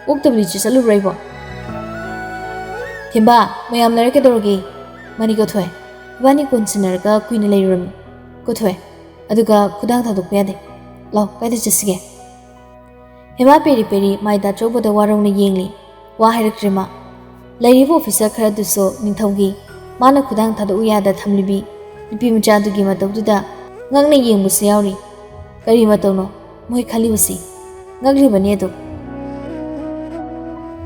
ꯑꯣꯛꯇꯕꯤꯗ ꯆꯠꯂꯨꯕ꯭ꯔꯥ ꯑꯩꯕꯣ?" "ꯊꯦꯝꯕ, ꯃꯌꯥꯝ ꯂꯩꯔ ꯀꯩꯗꯧꯔꯒꯦ? ꯃꯥꯅꯤ ꯀꯣꯊꯣꯏ, ꯏꯕꯥꯅꯤ ꯀꯣꯟꯁꯤꯟꯅꯔꯒ ꯀꯨꯏꯅ ꯂꯩꯔꯨꯔꯝꯃꯤ꯫ ꯀꯣꯊꯣꯏ, ꯑꯗꯨꯒ ꯈꯨꯗꯥꯡ ꯊꯥꯗꯣꯛꯄ ꯌꯥꯗꯦ꯫ ꯂꯥꯎ, ꯀꯥꯏꯗ ꯆꯠꯁꯤꯒꯦ?" ꯍꯦꯃꯥ ꯄꯦꯔꯤ ꯄꯦꯔꯤ ꯃꯥꯏ ꯇꯥꯊꯣꯛꯄꯗ ꯋꯥꯔꯧꯅ ꯌꯦꯡꯂꯤ꯫ ꯋꯥ ꯍꯥꯏꯔꯛꯇ꯭ꯔꯦ ꯃꯥ꯫ ꯂꯩꯔꯤꯕ ꯑꯣꯐꯤꯁꯔ ꯈꯔꯗꯨꯁꯨ ꯅꯤꯡꯊꯧꯒꯤ ꯃꯥꯅ ꯈꯨꯗꯥꯡ ꯊꯥꯗꯣꯛꯎ ꯌꯥꯗ ꯊꯝꯂꯤꯕꯤ ꯅꯨꯄꯤ ꯃꯆꯥꯗꯨꯒꯤ ꯃꯇꯧꯗꯨꯗ ꯉꯛꯅ ꯌꯦꯡꯕꯁꯨ ꯌꯥꯎꯔꯤ꯫ ꯀꯔꯤ ꯃꯇꯧꯅꯣ ꯃꯣꯏ ꯈꯜꯂꯤꯕꯁꯤ? ꯉꯛꯂꯤꯕꯅꯤ ꯑꯗꯨ꯫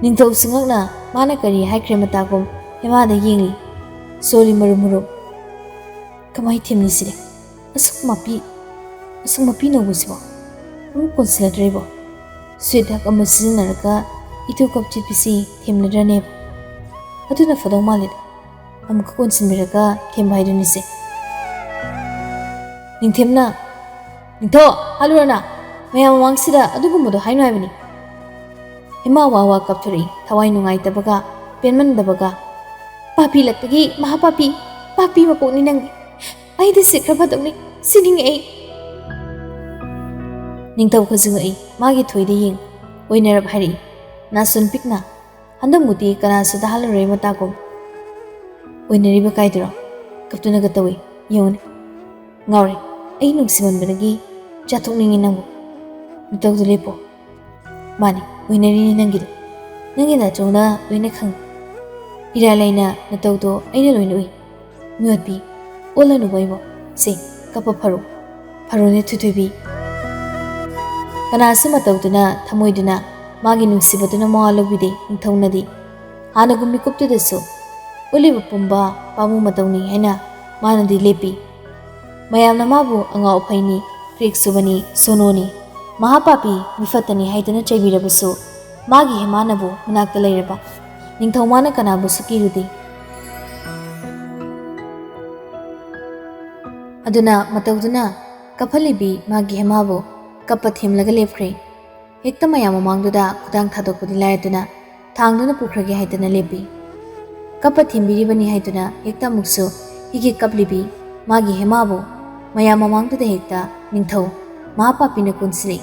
ꯅꯤꯡꯊꯧꯁꯨ ꯉꯛꯅ ꯃꯥꯅ ꯀꯔꯤ ꯍꯥꯏꯈ꯭ꯔꯦ ꯃꯇꯥꯒꯨꯝ ꯍꯦꯃꯥꯗ ꯌꯦꯡꯂꯤ꯫ ꯁꯣꯔꯤ ꯃꯔꯨꯝ ꯃꯔꯨꯝ꯫ ꯀꯃꯥꯏ ꯊꯦꯝꯂꯤꯁꯤꯗꯤ? ꯑꯁꯨꯛ ꯃꯄꯤ, ꯑꯁꯨꯛ ꯃꯄꯤ ꯅꯧꯕꯁꯤꯕꯣ? ꯑꯃꯨꯛ ꯀꯣꯟꯁꯤꯜꯂꯛꯇ꯭ꯔꯤꯕꯣ? ꯁ꯭ꯋꯤꯠ ꯍꯛ ꯑꯃ ꯁꯤꯖꯤꯟꯅꯔꯒ ꯏꯇꯨ ꯀꯞꯆꯤꯠꯄꯤꯁꯤ ꯊꯦꯝꯂꯗ꯭ꯔꯅꯦꯕ? ꯑꯗꯨꯅ ꯐꯗꯧ ꯃꯥꯜꯂꯦꯗ꯫ ꯑꯃꯨꯛꯀ ꯀꯣꯟꯁꯤꯟꯕꯤꯔꯒ ꯊꯦꯝꯕ ꯍꯥꯏꯗꯨꯅꯤꯁꯦ꯫ ꯅꯤꯡꯊꯦꯝꯅ, "ꯅꯤꯡꯊꯧ, ꯍꯥꯠꯂꯨꯔꯅ? ꯃꯌꯥꯝ ꯃꯃꯥꯡꯁꯤꯗ ꯑꯗꯨꯒꯨꯝꯕꯗꯣ ꯍꯥꯏꯅꯨ ꯍꯥꯏꯕꯅꯤ꯫" ꯍꯦꯃꯥ ꯋꯥ ꯋꯥ ꯀꯞꯊꯣꯔꯛꯏ, ꯊꯋꯥꯏ ꯅꯨꯡꯉꯥꯏꯇꯕꯒ, ꯄꯦꯟꯃꯟꯗꯕꯒ꯫ "ꯄꯥꯄꯤ ꯂꯛꯇꯒꯤ ꯃꯍꯥꯄꯥꯄꯤ, ꯄꯥꯄꯤ ꯃꯀꯣꯛꯅꯤ ꯅꯪꯗꯤ꯫ ꯑꯩꯗꯤ ꯁꯤꯈ꯭ꯔ ꯐꯗꯧꯅꯤ, ꯁꯤꯅꯤꯡꯉꯦ ꯑꯩ꯫" ꯅꯤꯡꯊꯧ ꯈꯨꯖꯤꯡꯉꯛꯏ, ꯃꯥꯒꯤ ꯊꯣꯏꯗ ꯌꯦꯡ, ꯑꯣꯏꯅꯔꯞ ꯍꯥꯏꯔꯛꯏ, ꯅꯥꯁꯣꯟ ꯄꯤꯛꯅ꯫ ꯍꯟꯗꯛ ꯃꯨꯛꯇꯤ ꯀꯅꯥꯁꯨ ꯇꯥꯍꯜꯂꯔꯣꯏ ꯃꯇꯥꯒꯨꯝ꯫ ꯑꯣꯏꯅꯔꯤꯕ ꯀꯥꯏꯗꯨꯔꯣ? ꯀꯞꯇꯨꯅꯒ ꯇꯧꯏ꯫ ꯌꯦꯡꯉꯨꯅꯦ꯫ ꯉꯥꯎꯔꯦ꯫ ꯑꯩ ꯅꯨꯡꯁꯤꯃꯟꯕꯗꯒꯤ ꯆꯥꯊꯣꯛꯅꯤꯡꯉꯤ ꯅꯪꯕꯨ꯫ ꯅꯇꯧꯗꯨ ꯂꯦꯞꯄꯣ꯫ ꯃꯥꯅꯤ, ꯑꯣꯏꯅꯔꯤꯅꯤ ꯅꯪꯒꯤꯗꯣ꯫ ꯅꯪꯒꯤ ꯅꯥꯆꯧꯅ ꯂꯣꯏꯅ ꯈꯪꯏ꯫ ꯏꯔꯥꯏ ꯂꯥꯏꯅ ꯅꯇꯧꯗꯣ ꯑꯩꯅ ꯂꯣꯏꯅ ꯎꯏ꯫ ꯃꯤꯑꯣꯠꯄꯤ, ꯑꯣꯜꯂꯅꯨ ꯋꯥꯏꯕꯣ꯫ ꯁꯦ, ꯀꯞꯄ ꯐꯔꯣ꯫ ꯐꯔꯣꯅꯦ ꯊꯣꯏꯊꯣꯏꯕꯤ꯫ ꯀꯅꯥꯁꯨ ꯃꯇꯧꯗꯨꯅ, ꯊꯃꯣꯏꯗꯨꯅ, ꯃꯥꯒꯤ ꯅꯨꯡꯁꯤꯕꯗꯨꯅ ꯃꯋꯥ ꯂꯧꯕꯤꯗꯦ ꯅꯤꯡꯊꯧꯅꯗꯤ꯫ ꯍꯥꯟꯅꯒꯨꯝ ꯃꯤꯀꯨꯞꯇꯨꯗꯁꯨ ꯎꯠꯂꯤꯕ ꯄꯨꯝꯕ ꯄꯥꯃꯨ ꯃꯇꯧꯅꯤ ꯍꯥꯏꯅ ꯃꯥꯅꯗꯤ ꯂꯦꯞꯄꯤ꯫ ꯃꯌꯥꯝꯅ ꯃꯥꯕꯨ ꯑꯉꯥꯎ ꯑꯐꯩꯅꯤ, ꯀ꯭ꯔꯦꯛ ꯁꯨꯕꯅꯤ, ꯁꯣꯅꯣꯅꯤ, ꯃꯍꯥꯄꯥꯄꯤ, ꯃꯤꯐꯠꯇꯅꯤ ꯍꯥꯏꯗꯨꯅ ꯆꯩꯕꯤꯔꯕꯁꯨ, ꯃꯥꯒꯤ ꯍꯦꯃꯥꯅꯕꯨ ꯃꯅꯥꯛꯇ ꯂꯩꯔꯕ ꯅꯤꯡꯊꯧ ꯃꯥꯅ ꯀꯅꯥꯕꯨꯁꯨ ꯀꯤꯔꯨꯗꯦ꯫ ꯑꯗꯨꯅ ꯃꯇꯧꯗꯨꯅ ꯀꯞꯍꯜꯂꯤꯕꯤ ꯃꯥꯒꯤ ꯍꯦꯃꯥꯕꯨ ꯀꯞꯄ ꯊꯦꯝꯂꯒ ꯂꯦꯞꯈ꯭ꯔꯦ꯫ ꯍꯦꯛꯇ ꯃꯌꯥꯝ ꯃꯃꯥꯡꯗꯨꯗ ꯈꯨꯗꯥꯡ ꯊꯥꯗꯣꯛꯄꯗꯤ ꯂꯥꯏꯔꯗꯨꯅ ꯊꯥꯡꯗꯨꯅ ꯄꯨꯈ꯭ꯔꯒꯦ ꯍꯥꯏꯗꯅ ꯂꯦꯞꯄꯤ꯫ ꯀꯞꯄ ꯊꯦꯝꯕꯤꯔꯤꯕꯅꯤ ꯍꯥꯏꯗꯨꯅ ꯍꯦꯛꯇ ꯑꯃꯨꯛꯁꯨ ꯍꯤꯒꯦ ꯀꯞꯂꯤꯕꯤ ꯃꯥꯒꯤ ꯍꯦꯃꯥꯕꯨ ꯃꯌꯥꯝ ꯃꯃꯥꯡꯗꯨꯗ ꯍꯦꯛꯇ ꯅꯤꯡꯊꯧ ꯃꯍꯥꯄꯥꯄꯤꯅ ꯀꯣꯟꯁꯤꯜꯂꯤ꯫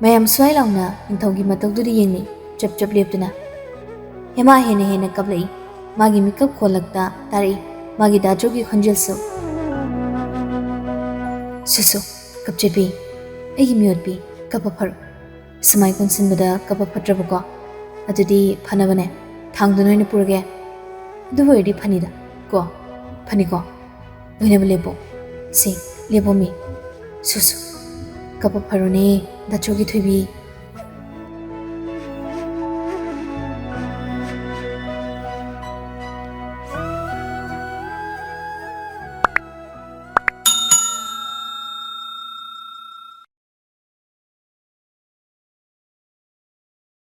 ꯃꯌꯥꯝ ꯁ꯭ꯋꯥꯏ ꯂꯥꯎꯅ ꯅꯤꯡꯊꯧꯒꯤ ꯃꯇꯧꯗꯨꯗ ꯌꯦꯡꯂꯤ, ꯆꯞ ꯆꯞ ꯂꯦꯞꯇꯨꯅ꯫ ꯍꯦꯃꯥ ꯍꯦꯟꯅ ꯍꯦꯟꯅ ꯀꯞꯂꯛꯏ꯫ ꯃꯥꯒꯤ ꯃꯤꯀꯞ ꯈꯣꯜꯂꯛꯇ ꯇꯥꯔꯛꯏ ꯃꯥꯒꯤ ꯗꯥꯆꯧꯒꯤ ꯈꯣꯟꯖꯦꯜꯁꯨ꯫ "ꯁꯨꯁꯨ, ꯀꯞꯆꯦꯠꯄꯤ, ꯑꯩꯒꯤ ꯃꯤꯑꯣꯠꯄꯤ, ꯀꯞꯄ ꯐꯔꯣ꯫ ꯁꯨꯃꯥꯏ ꯀꯣꯟꯁꯤꯟꯕꯗ ꯀꯞꯄ ꯐꯠꯇ꯭ꯔꯕꯀꯣ? ꯑꯗꯨꯗꯤ ꯐꯅꯕꯅꯦ, ꯊꯥꯡꯗꯨꯅ ꯑꯣꯏꯅ ꯄꯨꯔꯒꯦ꯫ ꯑꯗꯨ ꯑꯣꯏꯔꯗꯤ ꯐꯅꯤꯗ, ꯀꯣ? ꯐꯅꯤꯀꯣ? ꯂꯣꯏꯅꯕ ꯂꯦꯞꯄꯣ꯫ ꯁꯤ, ꯂꯦꯞꯄꯣꯃꯤ꯫ ꯁꯨꯁꯨ, ꯀꯞꯄ ꯐꯔꯣꯅꯦ, ꯗꯥꯆꯧꯒꯤ ꯊꯣꯏꯕꯤ"꯫